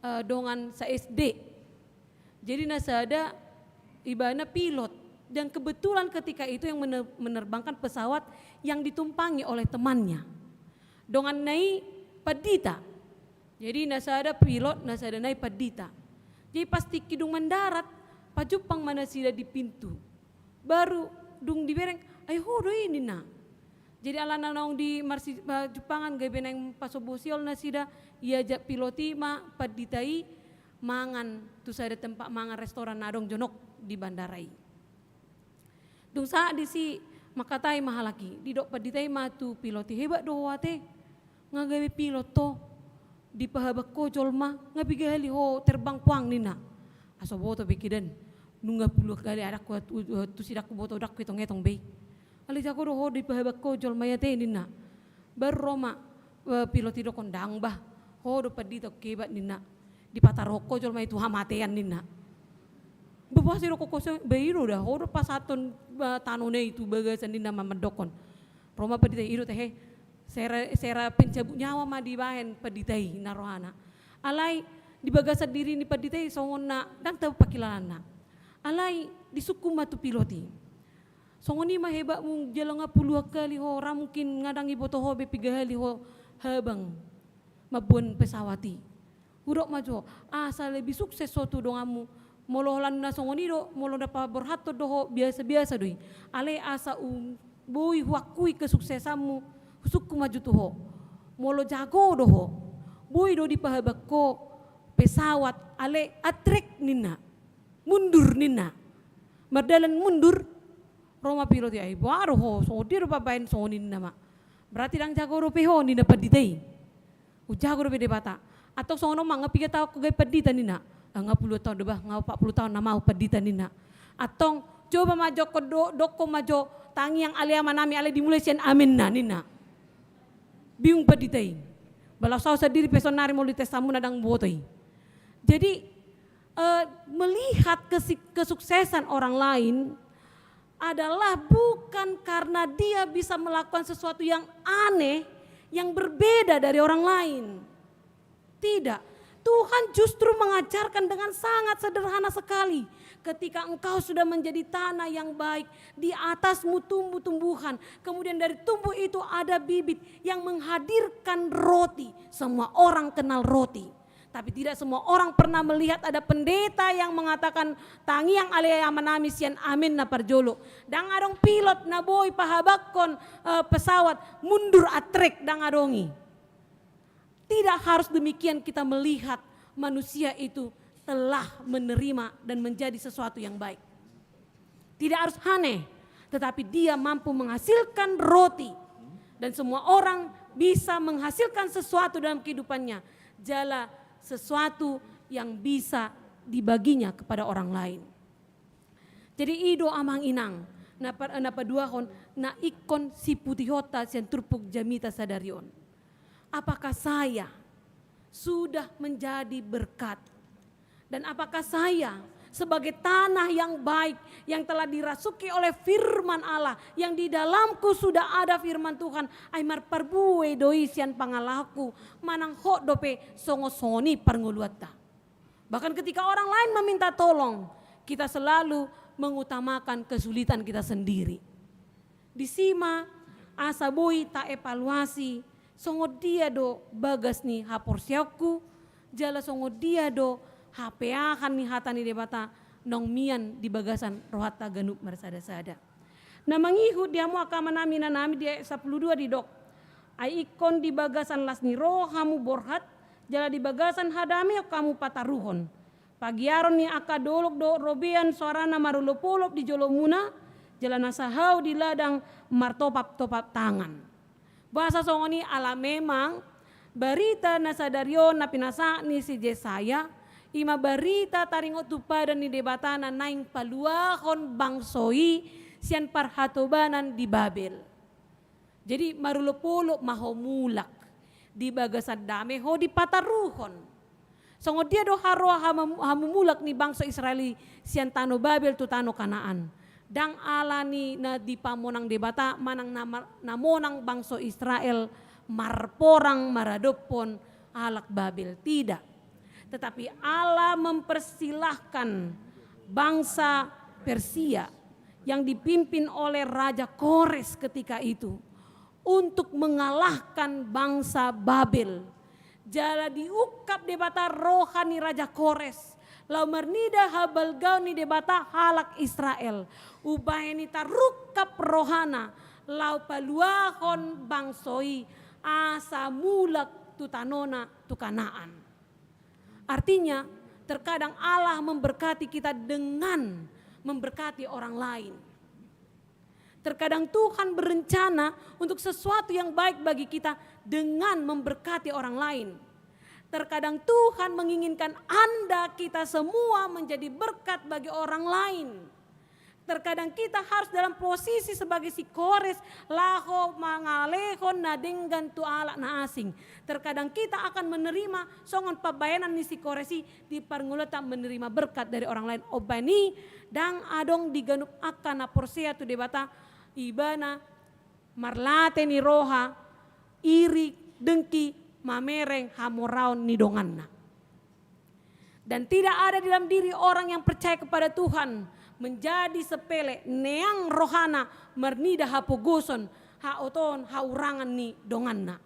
eh, dongan sa-S D. Jadi na sada ibana pilot, dan kebetulan ketika itu yang mener-, menerbangkan pesawat yang ditumpangi oleh temannya. Donganna i pandita. Jadi na sada pilot, na sada nai pandita. Jadi pas tingki dung mendarat, pajumpang ma nasida di pintu. Baru dung dibereng, "Ai ho do i?" ninna. Jadi alana naung di marsi-, eh, jumpangan, gabe naeng pasombu sihol nasida, iajak pilot i ma pandita i mangan tu sada tempat mangan, restoran na adong jonok di bandara i. Dung sahat disi, mangkatai ma halak i, didok pandita i ma tu pilot i, "Hebat do ho ate. nga gabe pilot ho, dipahabang ho jolma, nga piga hali ho terbang puang ninna. Aso boto be kedan, nunga puluan hali adakku tu, tu, tu sidakku boto adakku etong-etong be. Alai jago do ho dipahabang ho jolma i ate ninna. Baru ro ma, eh, pilot i dokkon ndang bah, ho do pandita kebat ninna. Dipataruhon ho jolma i tu hamatean ninna. Bebas i do kokose, be i do da, ho do pasahathon, eh, tano na i tu bagasan ninna ma mandokkon. Ro ma pandita i do tehe, sera, sera pencabut nyawa ma dibahen pandita i na rohana. Alai di bagasan diri ni pandita i songon na ndang tau pangkilalanna. Alai disungkun ma tu pilot i. Songon i ma hebatmu jala nga puluan hali ho, ra mungkin nga ndang diboto ho be piga hali ho habang mamboan pesawat i. Hudok ma jo, asa lebih sukses ho tu donganmu. Molo holan na songon i do, molo na paborhathon do ho, biasa-biasa do i. Alai asa um, boi huakui kesuksesanmu, husungkun ma jo tu ho. Molo jago do ho, boi do dipahabang ho pesawat, alai atrek ninna. Mundur ninna. Mardalan mundur. Ro ma pilot i, ai boha do ho, songon dia do pambahen songon i ninna ma. Berarti ndang jago dope ho ninna pandita i. Umjago dope Debata. Antong songon on ma, nga piga taon ho gabe pandita ninna. Ah, nga puluan taon do bah, nga opat puluh taon nama au pandita ninna. Antong coba ma jo ho do, dokkon ma jo tangiang ale Amanami, alai dimulai sian amenna ninna. Bingung pandita i. Ba laos au sandiri pe saonari molo dites hamu na ndang huboto i. Jadi, eh, melihat kesi-, kesuksesan orang lain adalah bukan karena dia bisa melakukan sesuatu yang aneh, yang berbeda dari orang lain. Tidak. Tuhan justru mengajarkan dengan sangat sederhana sekali. Ketika engkau sudah menjadi tanah yang baik, di atasmu tumbuh tumbuhan, kemudian dari tumbuh itu ada bibit yang menghadirkan roti. Semua orang kenal roti. Tapi tidak semua orang pernah melihat ada pendeta yang mengatakan, "Tangiang ale Amanami sian amen na parjolo." Ndang adong pilot na boi pahabanghon, eh, pesawat mundur atrek, ndang adong i. Tidak harus demikian kita melihat manusia itu telah menerima dan menjadi sesuatu yang baik. Tidak harus aneh, tetapi dia mampu menghasilkan roti. Dan semua orang bisa menghasilkan sesuatu dalam kehidupannya. Jala sesuatu yang bisa dibaginya kepada orang lain. Jadi i do amang inang, na pa-, na paduahon, na ingkon siputihonta sian turpuk jamita sadari on. Apakah saya sudah menjadi berkat? Dan apakah saya sebagai tanah yang baik, yang telah dirasuki oleh firman Allah, yang di dalamku sudah ada firman Tuhan, ai marparbue do i sian pangalahoku, manang hot dope songon-songon i parngoluanta? Bahkan ketika orang lain meminta tolong, kita selalu mengutamakan kesulitan kita sendiri. Disi ma asa boi taevaluasi, songon dia do bagas ni haporseaonku, jala songon dia do hapeahan ni hata ni Debata naung mian di bagasan rohanta ganup marsada-sada. Na mangihut di hamu angka amanami inanami, di ayat sampulu dua didok, "Ai ingkon di bagasan las ni roha hamu borhat, jala di bagasan hadameon hamu pataruhon. Pagiaron ni angka dolok dohot robean soarana marolopolop di jolomuna, jala na sahau di ladang martopap-topap tangan." Boasa songon i? Ala memang barita na sadari on na pinasahat ni si Jesaya, i ma barita taringot tu padan ni Debata na naeng paluahon bangso i sian parhatobanan di Babel. Jadi marolopolop ma ho mulak, di bagasan dame ho dipataruhon. Songon dia do haroa hamam-, hamumulak ni bangso Israel i sian tano Babel tu tano Kanaan? Ndang ala ni na dipamonang Debata manang na mar-, na monang bangso Israel marporang maradophon halak Babel, tidak. Tetapi Allah mempersilahkan bangsa Persia yang dipimpin oleh Raja Kores ketika itu untuk mengalahkan bangsa Babel. Jala diungkap Debata roha ni Raja Kores, laho marnida habalgaon ni Debata halak Israel. Umbahen i tarungkap rohana, laho paluahon bangso i asa mulak tu tanona, tu Kanaan. Artinya, terkadang Allah memberkati kita dengan memberkati orang lain. Terkadang Tuhan berencana untuk sesuatu yang baik bagi kita dengan memberkati orang lain. Terkadang Tuhan menginginkan Anda, kita semua menjadi berkat bagi orang lain. Terkadang kita harus dalam posisi sebagai si Kores, laho mangalehon na denggan tu halak na asing. Terkadang kita akan menerima songon pambahenan ni si Kores i di parngoluanta, menerima berkat dari orang lain. Umbahen i, ndang adong di ganup angka na porsea tu Debata, ibana marlate ni roha, iri, dengki, mamereng hamoraon ni donganna. Dan tidak ada di dalam diri orang yang percaya kepada Tuhan menjadi sepele, neang rohana marnida hapogoson, haotoon, haurangan ni donganna.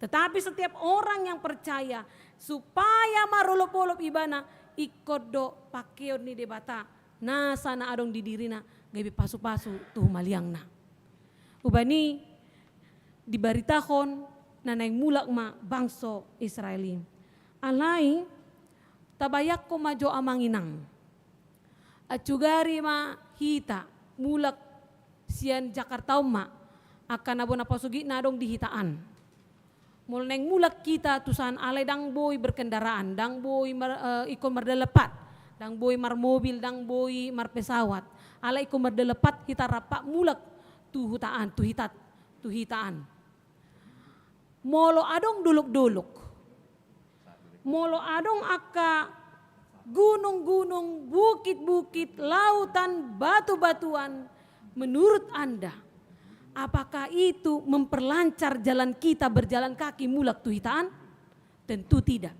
Tetapi setiap orang yang percaya, supaya marolopolop ibana, ingkon do pangkeon ni Debata nasa na adong di dirina, gabe pasupasu tu humaliangna. Umbahen i dibaritahon na naeng mulak ma bangso Israel i. Alai, tabayangkon ma jo amang inang. Ancugari ma hita mulak sian Jakarta on ma, angka na bona pasogit na adong di hita an. Molo naeng mulak hita tu san, alai ndang boi berkendaraan, ndang boi mar-, eh, ingkon mardalan pat, ndang boi marmobil, ndang boi marpesawat. Alai ingkon mardalan pat hita rap mulak tu huta an, tu hita, tu hita an. Molo adong dolok-dolok, molo adong angka gunung-gunung, bukit-bukit, lautan, batu-batuan, menurut Anda, apakah itu memperlancar jalan kita berjalan kaki mulak tu hita an? Tentu tidak.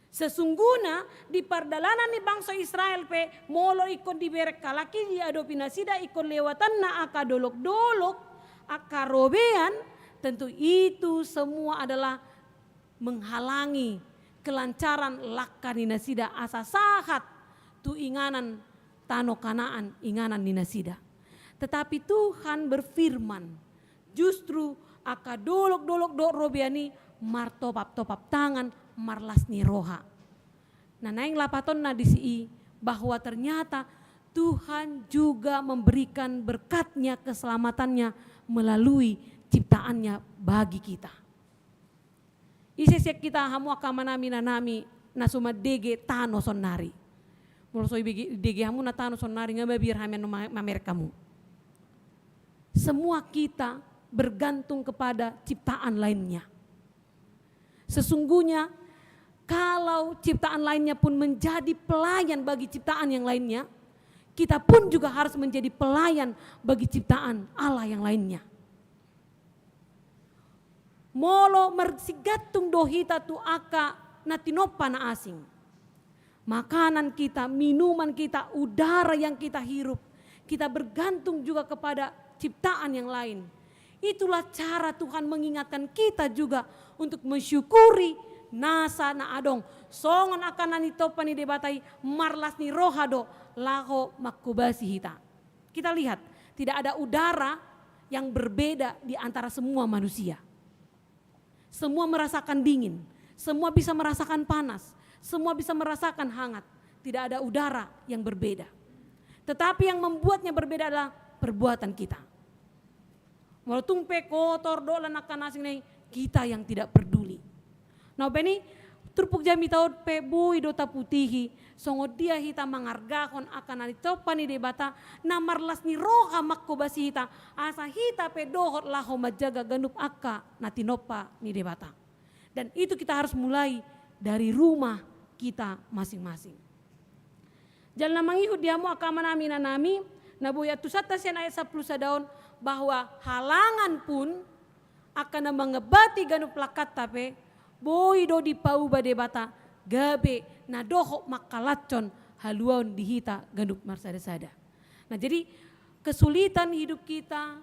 Sesungguhna di pardalanan ni bangso Israel pe, molo ingkon dibereng halak i, diadopi nasida, ingkon lewatanna angka dolok-dolok, angka robean, tentu itu semua adalah menghalangi kelancaran langkah ni nasida asa sahat tu inganan tano Kanaan, inganan ni nasida. Tetapi Tuhan berfirman, justru angka dolok-dolok dohot robean i martopap-topap tangan, marlas ni roha. Na naeng lapatonna disi i, bahwa ternyata Tuhan juga memberikan berkat-Nya, keselamatannya melalui ciptaannya bagi kita. Ise sian hita hamu angka amanami, inanami, na so mandege tano sonnari? Molo so ibege-, dege hamu na tano sonnari, nga mabiar hami annon ma-, mamereng hamu. Semua kita bergantung kepada ciptaan lainnya. Sesungguhnya, kalau ciptaan lainnya pun menjadi pelayan bagi ciptaan yang lainnya, kita pun juga harus menjadi pelayan bagi ciptaan Allah yang lainnya. Molo marsigantung do hita tu angka na tinompa na asing, makanan kita, minuman kita, udara yang kita hirup, kita bergantung juga kepada ciptaan yang lain. Itulah cara Tuhan mengingatkan kita juga untuk mensyukuri nasa na adong. Songon angka na nitompa ni Debata i, marlas ni roha do laho manghobasi hita. Kita lihat, tidak ada udara yang berbeda di antara semua manusia. Semua merasakan dingin, semua bisa merasakan panas, semua bisa merasakan hangat. Tidak ada udara yang berbeda. Tetapi yang membuatnya berbeda adalah perbuatan kita. Molo tung pe kotor do lan angka na asing na i, kita yang tidak peduli. Na umbahen i, turpuk jamita on pe boi do taputihi songon dia hita mangargahon angka na nitompa ni Debata, na marlas ni roha manghobasi hita, asa hita pe dohot laho manjaga ganup angka na tinompa ni Debata. Dan itu kita harus mulai dari rumah kita masing-masing. Jala na mangihut di hamu angka amanami, inanami, na boi antusanta sian ayat sampulu sada on, bahwa halangan pun angka na mangambati ganup langkanta pe, boi do dipauba Debata gabe na dohot mangkalanjangkon haluaon di hita ganup marsada-sada. Nah, jadi kesulitan hidup kita,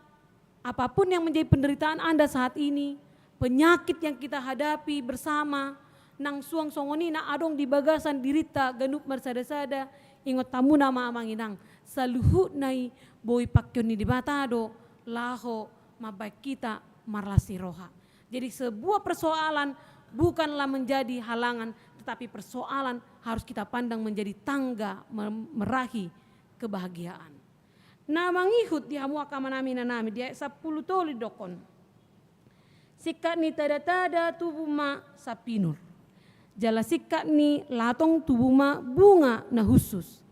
apapun yang menjadi penderitaan Anda saat ini, penyakit yang kita hadapi bersama, nang suang songon i na adong di bagasan dirinta ganup marsada-sada, ingot hamuna ma amang inang, saluhutna i boi pangkeon ni Debata do laho mambahen hita marlas ni roha. Jadi sebuah persoalan bukanlah menjadi halangan, tetapi persoalan harus kita pandang menjadi tangga mem-, meraih kebahagiaan. Na mangihut di hamu angka amanami inanami, di ayat sampulu tolu didokkon: Singkat ni tada-tada tubu ma sampinur, jala singkat ni latong tubu ma bunga na hushus.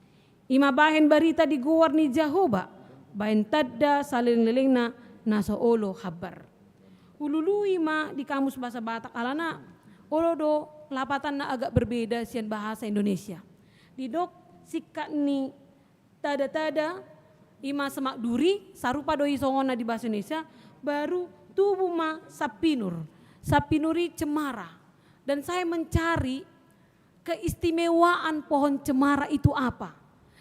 I ma bahen barita di goar ni Jahowa, bahen tanda saleleng-lelengna na so olo hambar. Hulului ma di kamus bahasa Batak alana olo do lapatanna agak berbeda sian bahasa Indonesia. Didok singkat ni tada-tada, i ma semak duri, sarupa do i songon na di bahasa Indonesia, baru tubu ma sampinur. Sampinur i cemara. Dan saya mencari keistimewaan pohon cemara itu apa.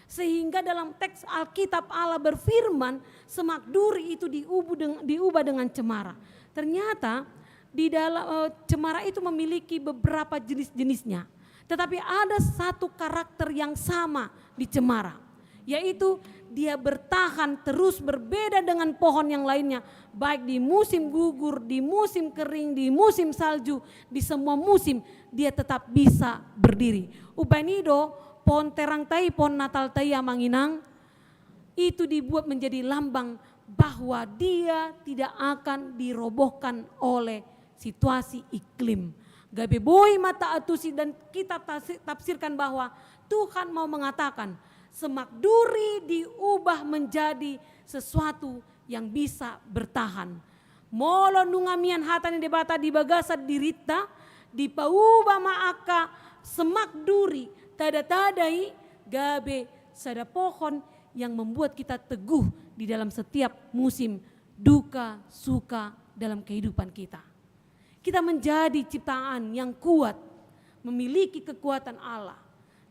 Sehingga dalam teks Alkitab Allah berfirman, semak duri itu diubu deng-, diubah dengan cemara. Ternyata di dalam, eh, cemara itu memiliki beberapa jenis-jenisnya. Tetapi ada satu karakter yang sama di cemara, yaitu dia bertahan terus, berbeda dengan pohon yang lainnya, baik di musim gugur, di musim kering, di musim salju, di semua musim dia tetap bisa berdiri. Umbahen i do pohon terangta i, pohon Natalta i, amang inang, itu dibuat menjadi lambang bahwa dia tidak akan dirobohkan oleh situasi iklim. Gabe boi ma taantusi dan kita tasi-, tafsirkan bahwa Tuhan mau mengatakan, semak duri diubah menjadi sesuatu yang bisa bertahan. Molo nunga mian hata ni Debata di bagasan dirinta, dipauba ma angka semak duri, tada-tada i, gabe sada pohon yang membuat kita teguh di dalam setiap musim duka, suka dalam kehidupan kita. Kita menjadi ciptaan yang kuat, memiliki kekuatan Allah.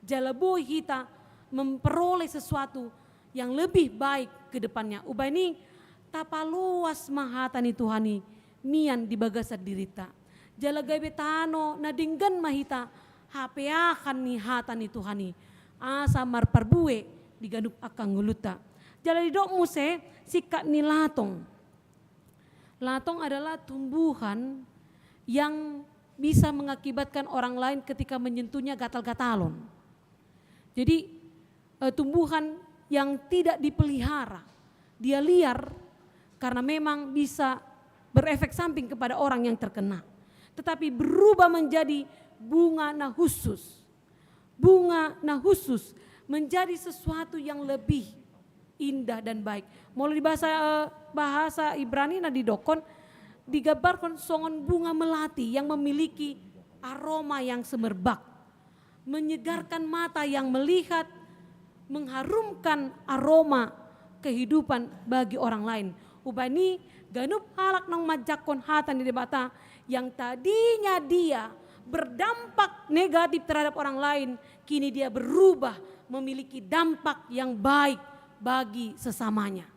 Jala boi hita memperoleh sesuatu yang lebih baik ke depannya. Umbahen i, tapaloas ma hata ni Tuhan i mian di bagasan dirinta. Jala gabe tano na denggan ma hita hapeahan ni hata ni Tuhan i, asa marparbue di ganup angka ngolunta. Jala didok muse singkat ni latong. Latong adalah tumbuhan yang bisa mengakibatkan orang lain ketika menyentuhnya gatal-gatalon. Jadi, eh, tumbuhan yang tidak dipelihara, dia liar karena memang bisa berefek samping kepada orang yang terkena. Tetapi berubah menjadi bunga na hushus. Bunga na hushus menjadi sesuatu yang lebih indah dan baik. Molo di bahasa, eh, bahasa Ibrani na didokkon, digambarkan songon bunga melati yang memiliki aroma yang semerbak, menyegarkan mata yang melihat, mengharumkan aroma kehidupan bagi orang lain. Umbahen i, ganup halak naung manjangkon hata ni Debata, yang tadinya dia berdampak negatif terhadap orang lain, kini dia berubah memiliki dampak yang baik bagi sesamanya.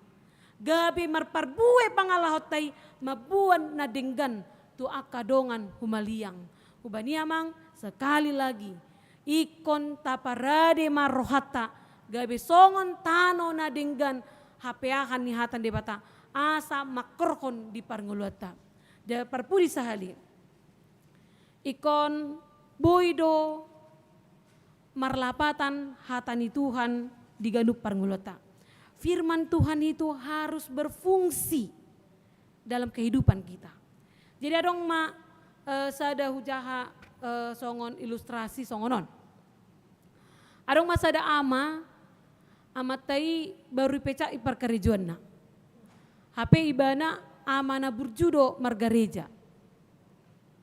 Gabe marparbue pangalahonta i mamboan na denggan tu angka dongan humaliang. Umbahen i, amang, sekali lagi, ingkon taparade ma rohanta gabe songon tano na denggan hapeahan ni hata ni Debata, asa mangkorhon di parngoluanta. Jala parpudi sahali, ingkon boi do marlapatan hata ni Tuhan di ganup parngoluanta. Firman Tuhan itu harus berfungsi dalam kehidupan kita. Jadi adong ma, eh, sada hujaha, eh, songon ilustrasi songon on. Adong ma sada ama, amanta i baru dipecat i parkarejoanna. Hape ibana ama na burju do margareja.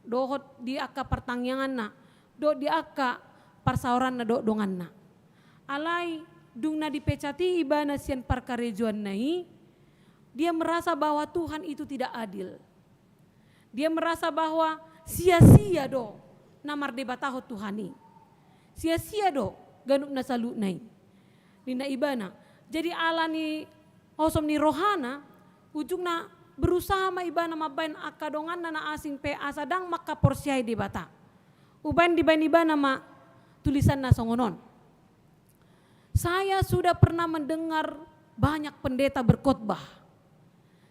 Dohot di angka partangianganna, dohot di angka parsaoranna dohot donganna. Alai dung na dipecat i ibana sian parkarejoanna i, dia merasa bahwa Tuhan itu tidak adil. Dia merasa bahwa sia-sia do na mardebatahon Tuhan i. Sia-sia do ganup na saluhutna i, ninna ibana. Jadi ala ni osom ni rohana, ujungna berusaha ma ibana mambahen angka donganna na asing pe asa ndang mangkaporseai Debata. Umbahen dibahen ibana ma tulisanna songon on. Saya sudah pernah mendengar banyak pendeta berkhotbah.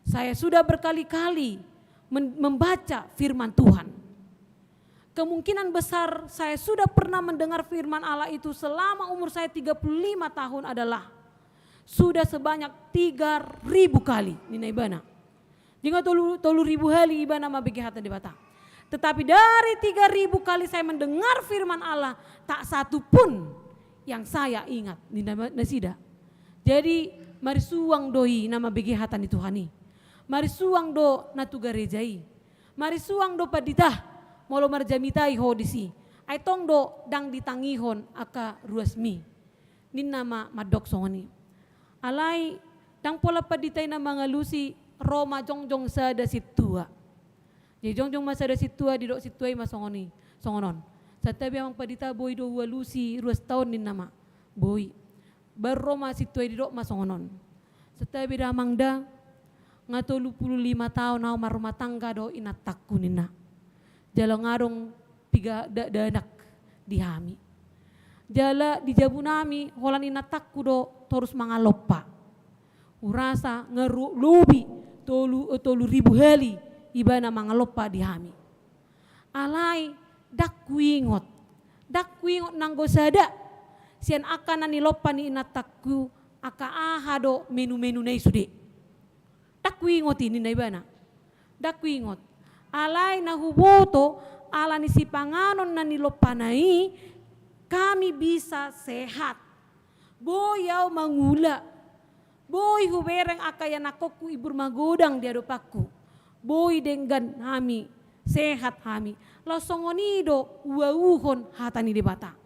Saya sudah berkali-kali men-, membaca firman Tuhan. Kemungkinan besar saya sudah pernah mendengar firman Allah itu selama umur saya tiga puluh lima tahun adalah, Sudah sebanyak tiga ribu kali, ninna ibana. Jadi nga tolu, tolu ribu hali ibana mambege hata ni Debata. Tetapi dari tiga ribu kali saya mendengar firman Allah, tak satu pun yang saya ingat, ninna ma-, nasida. Jadi, marisuang do i na mambege hata ni Tuhan i. Marisuang do na tu gareja i. Marisuang do pandita, molo marjamita i ho disi. Ai tong do ndang ditangihon angka ruasmi. Ninna ma mandok songon i. Alai, ndang pola pandita i na mangalusi, ro ma jongjong sada sintua. Jadi jongjong ma sada sintua, didok sintua i ma songon i, songon on. Santabi amang pandita, boi do hualusi ruasta on, ninna ma. Boi. Baru ro ma sintua i, didok ma songon on. Santabi da amang da, nga tolu pulu lima taon au marrumah tangga dohot inantangku, ninna. Jala nga adong piga dakdanak di hami. Jala di jabu nami holan inantangku do torus mangalompa. Hurasa nga ro-, lobi tolu, eh, tolu ribu hali ibana mangalompa di hami. Alai ndang huingot, ndang huingot nanggo sada sian angka na nilompa ni inantangku, angka aha do menu-menuna i sude. Ndang huingot i, ninna ibana. Ndang huingot. Alai na huboto, ala ni sipanganon na nilompana i, kami bisa sehat. Boi au mangula. Boi hubereng angka ianakhonku imbur magodang di adopanku. Boi denggan hami, sehat hami. Laos songon i do huauhon hata ni Debata.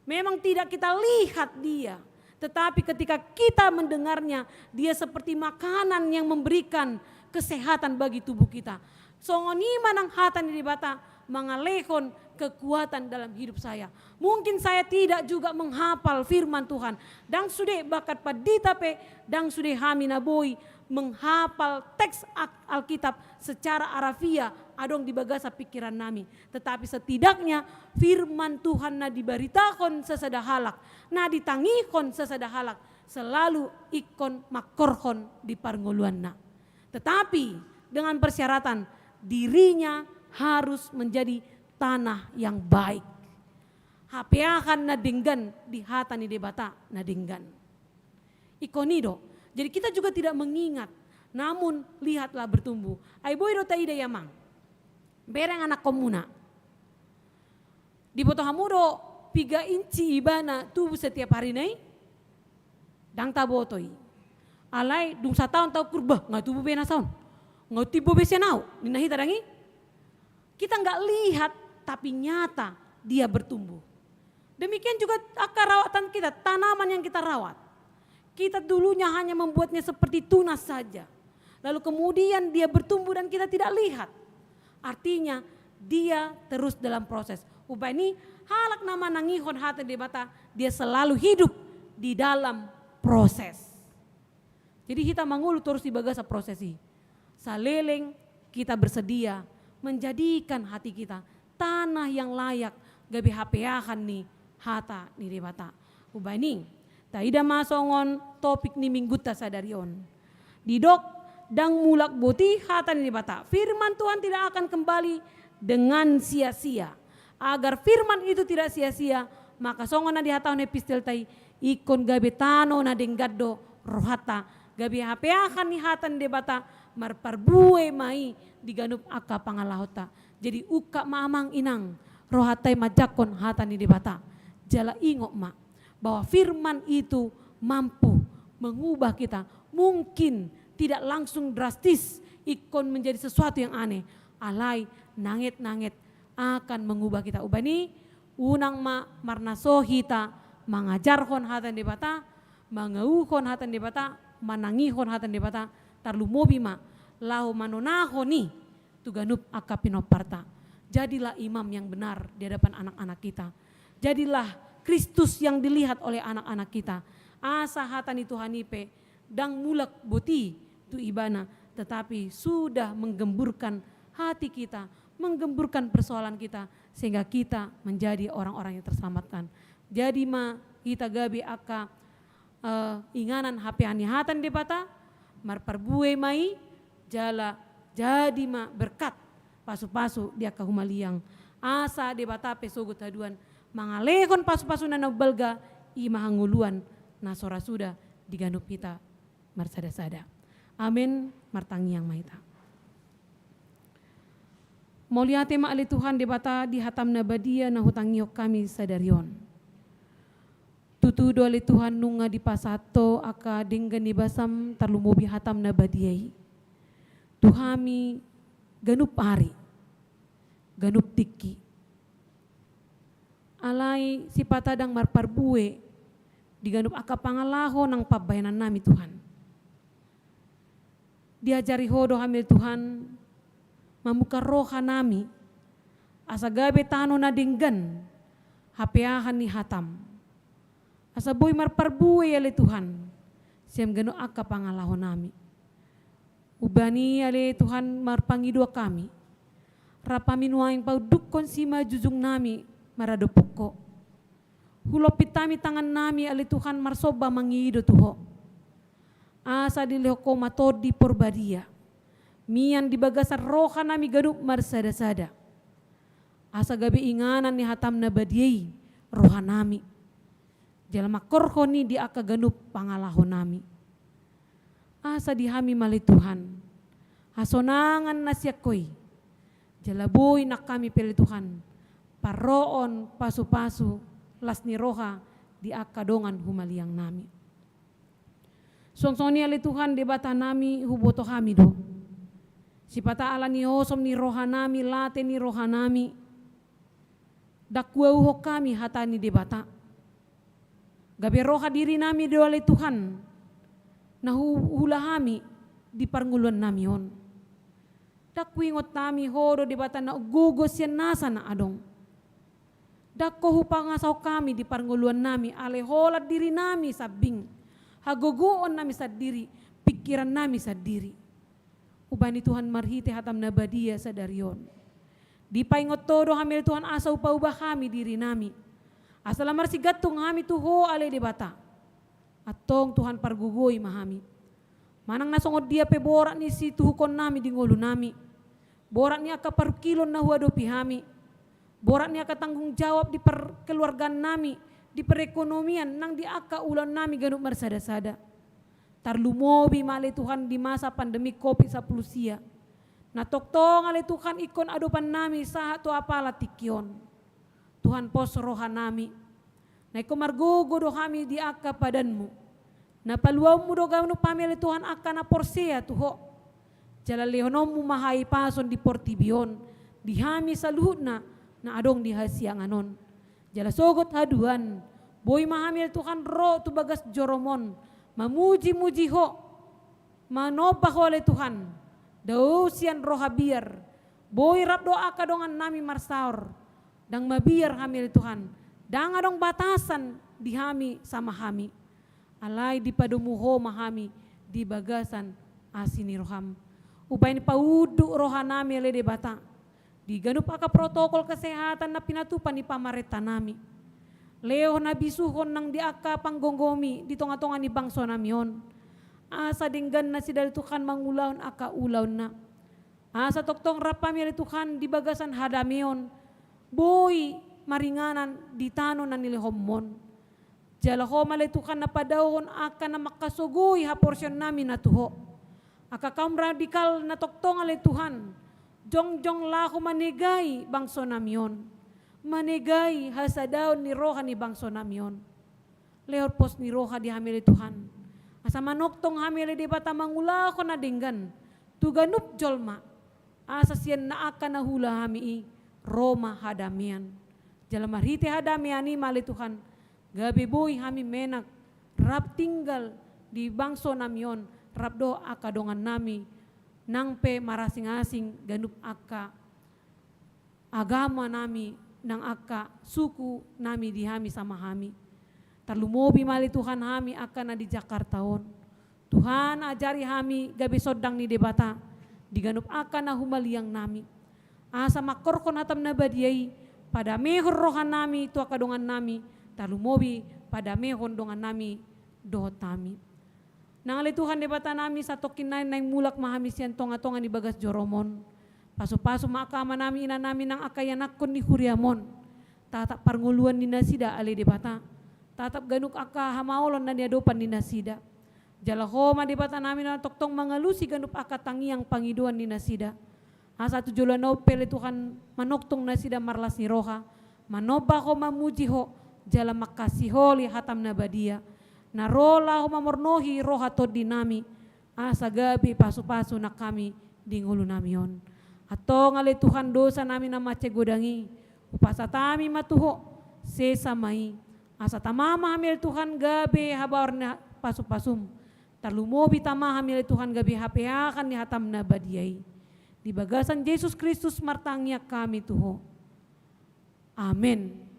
Memang tidak kita lihat dia, tetapi ketika kita mendengarnya, dia seperti makanan yang memberikan kesehatan bagi tubuh kita. Songon i ma nang hata ni Debata mangalehon kekuatan dalam hidup saya. Mungkin saya tidak juga menghafal firman Tuhan. Ndang sude bahkan pandita pe, ndang sude hami na boi menghafal teks Ak-, Alkitab secara harafiah adong di bagasan pikiran nami. Tetapi setidaknya firman Tuhan na dibaritahon sasada halak, na ditangihon sasada halak, selalu ingkon mangkorhon di parngoluanna. Tetapi dengan persyaratan dirinya harus menjadi tanah yang baik. Hapeahan na denggan di hata ni Debata na denggan. Ingkon i do. Jadi kita juga tidak mengingat, namun lihatlah bertumbuh. Ai boi do taida i amang. Bereng anakhonmuna. Diboto hamu do piga inci ibana tubu setiap harina i? Ndang taboto i. Alai dung sataon taukur, bah, nga tubu be na saon. Nga timbo be sian au, ninna hita ndang i? Kita nggak lihat, tapi nyata dia bertumbuh. Demikian juga angka rawatan kita, tanaman yang kita rawat. Kita dulunya hanya membuatnya seperti tunas saja. Lalu kemudian dia bertumbuh dan kita tidak lihat. Artinya, dia terus dalam proses. Umbahen i, halak na manangihon hata ni Debata, dia selalu hidup di dalam proses. Jadi hita mangolu torus di bagasan proses i. Saleleng kita bersedia menjadikan hati kita tanah yang layak gabe hapeahan ni hata ni Debata. Umbahen i, taida ma songon topik ni minggunta sadari on. Didok, ndang mulak boti hata ni Debata. Firman Tuhan tidak akan kembali dengan sia-sia. Agar firman itu tidak sia-sia, maka songon na dihatahon epistelta i, ingkon gabe tano na denggan do rohanta, gabe hapeahan ni hata ni Debata, marparbue ma i di ganup angka pangalahonta. Jadi ungkap ma amang inang, rohanta i manjangkon hata ni Debata. Jala ingot ma, bahwa firman itu mampu mengubah kita. Mungkin tidak langsung drastis ingkon menjadi sesuatu yang aneh. Alai nanget-nanget akan mengubah kita. Umbahen i, unang ma marnaso hita mangajarhon hata ni Debata, mangauhon hata ni Debata, manangihon hata ni Debata, tarlumobi ma laho manonahon i tu ganup angka pinomparta. Jadilah imam yang benar di hadapan anak-anak kita. Jadilah Kristus yang dilihat oleh anak-anak kita. Asa hata ni Tuhan i pe ndang mulak boti tu ibana, tetapi sudah menggemburkan hati kita, menggemburkan persoalan kita, sehingga kita menjadi orang-orang yang terselamatkan. Jadi ma hita gabe angka, eh, inganan hapeahan ni hata ni Debata, marparbue ma i, jala jadi ma berkat, pasu-pasu di angka humaliang. Asa Debata pe sogot haduan mangalehon pasu-pasuna na umbalga, i ma hangoluan na so ra suda di ganup hita marsada-sada. Amen. Martangiang ma hita. Mauliate ma ale Tuhan Debata di hatam na badia na hutangihon hami sadari on. Tutu do ale Tuhan nunga dipasahat Ho angka denggan ni basam tarlumobi hatam na badia i tu hami ganup ari, ganup tingki. Alai sipata ndang marparbue di ganup angka pangalaho nang pambahenan nami Tuhan. Diajari Ho do hami ale Tuhan mamungka roha nami asa gabe tano na denggan hapeahan ni hatam. Asa boi marparbue ale Tuhan sian ganup angka pangalaho nami. Umbahen i ale Tuhan marpangidoan hami. Rap hami nuaeng paundukhon simanjujung nami maradophon Ho. Hulompit hami tangan nami ale Tuhan marsomba mangido tu Ho. Asa dilehon Ho ma Tondi Porbadia mian di bagasan roha nami ganup marsada-sada. Asa gabe inganan ni hatam na badia i roha nami. Jala mangkorhon i di angka ganup pangalaho nami. Asa di hami ma ale Tuhan hasonangan na sian Ho i. Jala boi nang hami pe ale Tuhan parrohahon pasu-pasu las ni roha di angka dongan humaliang nami. Suang songon i ale Tuhan Debata nami huboto hami do. Sipata ala ni osom ni roha nami, late ni roha nami. Ndang huauhon hami hata ni Debata. Gabe roha diri nami do ale Tuhan na hu-, huula hami di parngoluan nami on. Ndang huingot hami Ho do Debata na umgogo sian nasa na adong. Ndang Ho hupangasahon hami di parngoluan nami ale holan diri nami sambing, hagogoon nami sandiri, pingkiran nami sandiri. Umbahen i Tuhan marhite hatam na badia sadari on. Dipaingot Ho do hami ale Tuhan asa hupaubah hami diri nami. Asa lam marsigantung hami tu Ho ale Debata. Antong Tuhan pargogoi ma hami. Manang na songon dia pe borat ni situhukon nami di ngolu nami. Borat ni angka parungkilon na huadopi hami. Borat ni angka tanggung jawab di parkeluargaan nami, di perekonomian, nang di angka ulaon nami ganup marsada-sada. Tarlumobi ma ale Tuhan di masa pandemi covid sampulu sia. Na tongtong ale Tuhan ingkon adopan nami sahat tu apala tingki on. Tuhan pos roha nami. Na ingkon margogo do hami di angka padanmu. Na paluaonmu do ganup hami ale Tuhan angka na porsea tu Ho. Jala lehononmu ma hahipason di portibi on, di hami saluhutna na adong di hasiangan on. Jala sogot haduan, boi ma hami ale Tuhan ro tu bagas jorom on, mamuji-muji Ho, manomba Ho ale Tuhan, dao sian roha biar, boi rap do angka dongan nami marsaor, ndang mabiar hami ale Tuhan, ndang adong batasan di hami sama hami. Alai dipadomu Ho ma hami di bagasan asi ni roham. Umbahen paunduk roha nami ale Debata. Di ganup angka protokol kesehatan na pinatupa ni pamarenta nami. Lehon habisuhon nang di angka panggomgomi di tonga-tonga ni bangso nami on. Asa denggan nasida ale Tuhan mangulahon angka ulaonna. Asa tongtong rap hami ale Tuhan di bagasan hadameon, boi maringanan di tano na nilehonmon. Jala Ho ma ale Tuhan na padaohon angka na mangkasogoi haporseaon nami na tu Ho. Angka kaum radikal na tongtong ale Tuhan, jongjong laho manegai bangso nami on. Manegai hasadaon ni roha ni bangso nami on. Lehon pos ni roha di hami ale Tuhan. Asa manongtong hami ale Debata mangulahon na denggan tu ganup jolma. Asa sian na angka na huula hami i ro ma hadamean. Jala marhite hadamean i ma ale Tuhan, gabe boi hami menak rap tinggal di bangso nami on, rap do angka dongan nami nang pe marasing-asing ganup angka agama nami, nang angka suku nami di hami sama hami. Tarlumobi ma ale Tuhan hami angka na di Jakarta on. Tuhan, ajari hami gabe sondang ni Debata di ganup angka na humaliang nami. Asa mangkorhon hatam na badia i, padamehon roha nami tu angka dongan nami, tarlumobi padamehon dongan nami dohot hami. Nang ale Tuhan Debata nami, satongkin nai naeng mulak ma hami sian tonga-tonga ni bagas jorom on. Pasu-pasu ma angka ama nami, ina nami, nang angka ianakhon ni huriam on. Tatap parngoluan ni nasida ale Debata. Tatap ganup angka hamaolon na niadopan ni nasida. Jala Ho ma Debatanami na tongtong mangalusi ganup angka tangiang pangidoan ni nasida. Asa tu joloan on pe ale Tuhan manongtong nasida marlas ni roha, manomba Ho, mamuji Ho, jala mangkasiholi hataM na badia, na ro laho mamornohi roha tondinami, asa gabe pasupasu nang hami di ngolunami on. Antong ale Tuhan dosanami na mansai godang i, hupasahat hami ma tu Ho, sesa ma i, asa tama ma hami ale Tuhan gabe habaor ni pasupasuM, tarlumobi tama hami ale Tuhan gabe hapeahan ni hataM na badia i. Di bagasan Jesus Kristus martangiang hami tu Ho. Amen.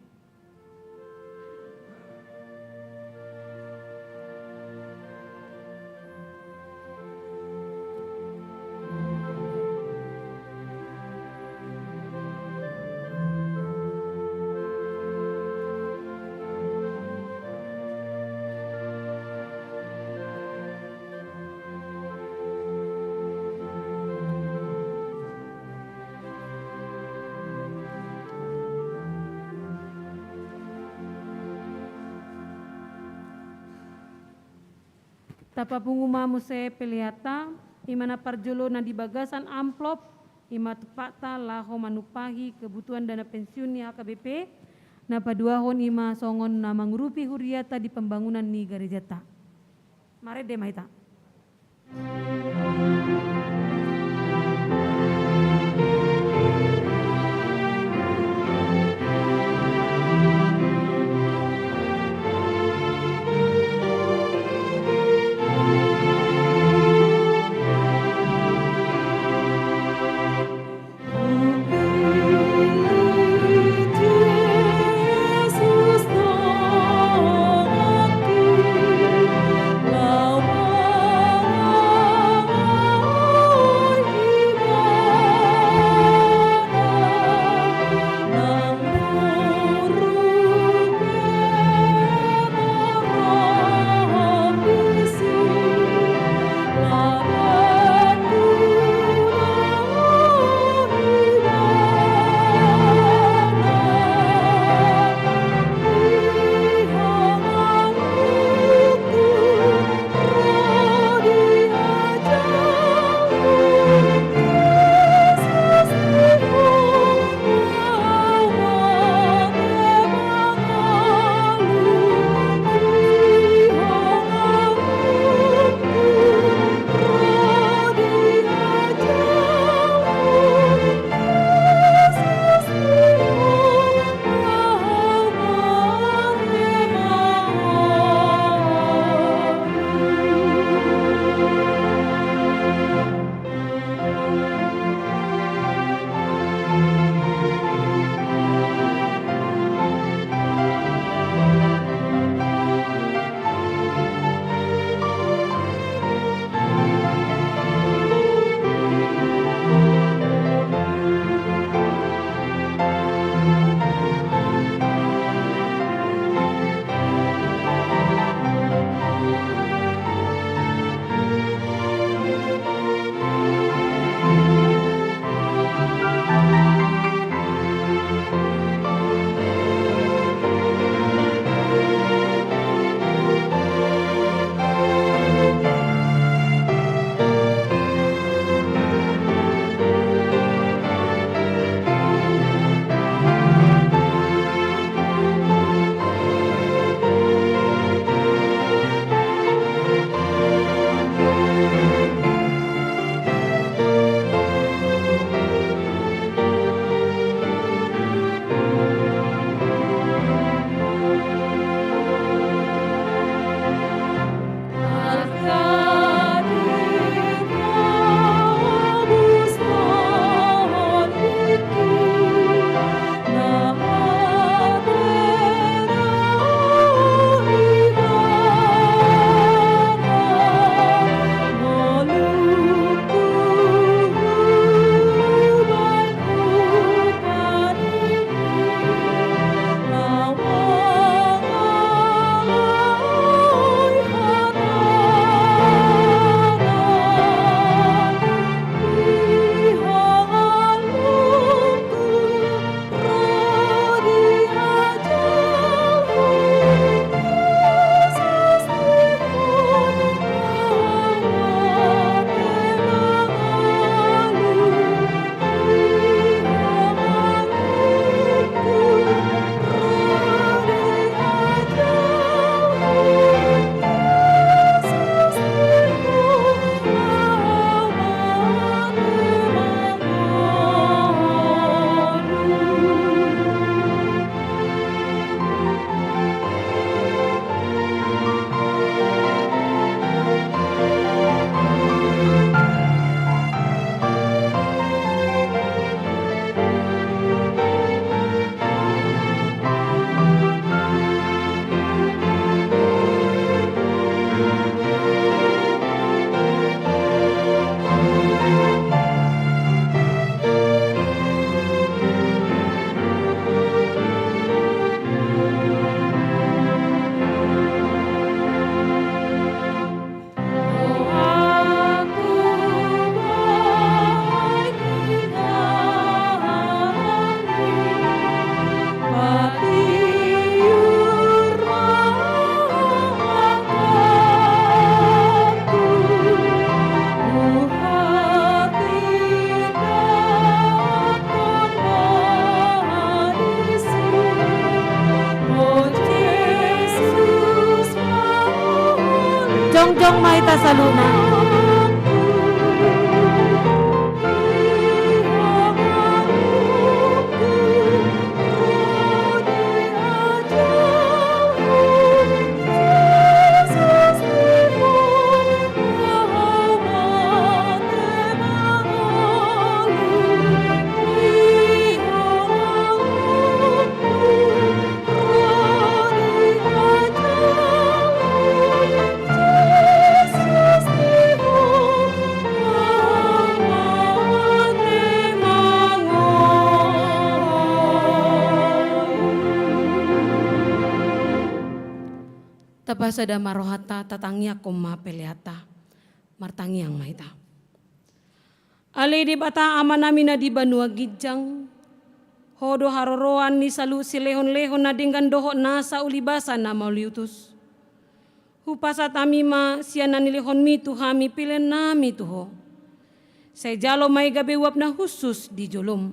Tapapungu ma muse peleanta, i ma na parjolo na di bagasan amplop, i ma tumpakta laho manumpahi kebutuhan dana pensiun ni H K B P, na paduahon i ma songon na mangurupi huriata di pembangunan ni garejata. Marende ma hita. Jongjong ma hita saluhutna. Tapasada ma rohanta, tatangiangkon ma peleanta. Martangiang ma hita. Ale Debata Amanami na di banua ginjang, Ho do haroroan ni saluhut silehonlehon na denggan dohot nasa ulibasa na mauliutus. Hupasahat hami ma sian na nilehonMi tu hami peleannami tu Ho. Sai jalo ma i gabe uap na hushus di jolom.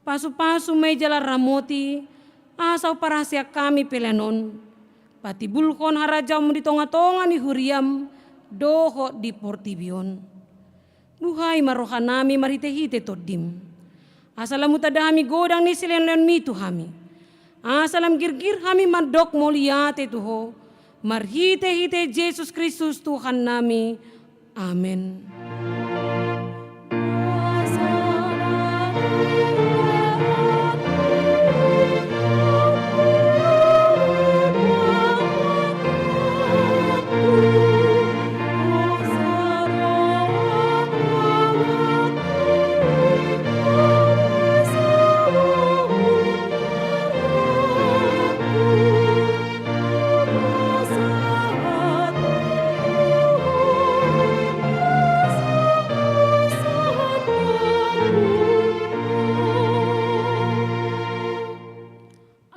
Pasupasu ma i jala ramoti, asa huparhaseang hami pelean on, patimbulhon harajaonMu di tongatonga ni huriaM dohot di portibi on. Buhai ma rohanami marhitehite TondiM, asa lam hutanda hami godang ni silehonlehonMi tu hami, asa lam girgir hami mandok mauliate tu Ho, marhitehite Jesus Kristus Tuhannami. Amen.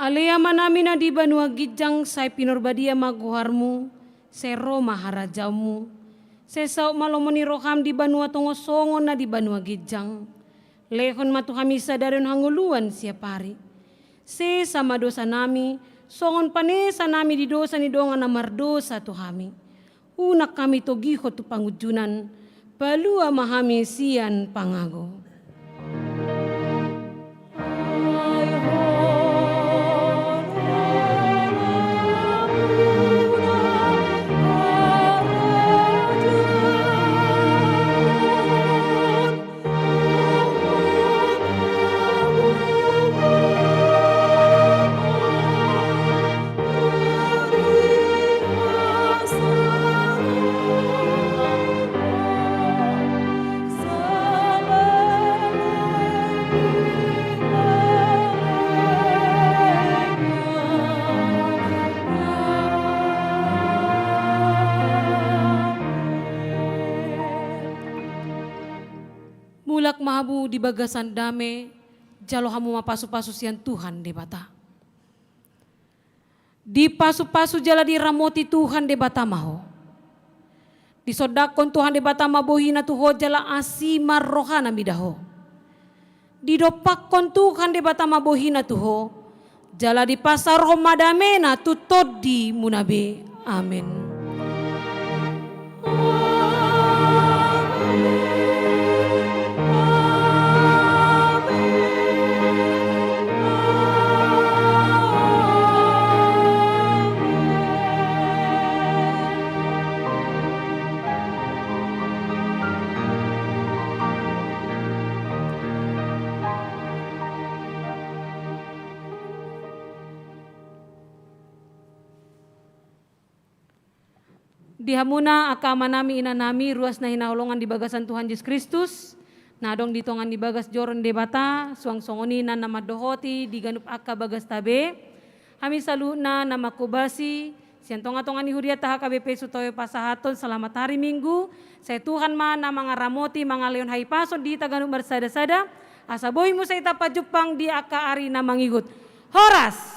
Ale Amanami na di banua ginjang, sai pinarbadia ma goarMu, sai ro ma harajaonMu, sai saut ma lomo ni rohaM di banua tonga on songon na di banua ginjang. Lehon ma tu hami sadari on hangoluan siapari. Sesa ma dosanami, songon panesanami di dosa ni dongan na mardosa tu hami. Unang hami togihon tu pangunjunan, palua ma hami sian pangago. Mulak ma hamu di bagasan dame, jalo hamu ma pasupasu sian Tuhan Debata. Dipasupasu jala diramoti Tuhan Debata ma ho. Disondangkon Tuhan Debata ma bohiNa tu ho jala asi ma rohaNa mida ho. Didompakkon Tuhan Debata ma bohiNa tu ho, jala dipasaorhon ma dameNa tu tondimuna be. Amen. Di hamuna angka amanami, inanami, ruas na hinaholongan di bagasan Tuhan Jesus Kristus, na adong di tonga ni bagas joro ni Debata, suang songon i na mandohoti di ganup angka bagasta be, hami saluhutna na manghobasi sian tongatonga ni hurianta H K B P Sutoyo pasahathon selamat hari Minggu, sai Tuhan ma na mangaramoti mangalehon hahipason di hita ganup marsadasada, asa boi muse hita pajumpang di angka ari na mangihut. Horas!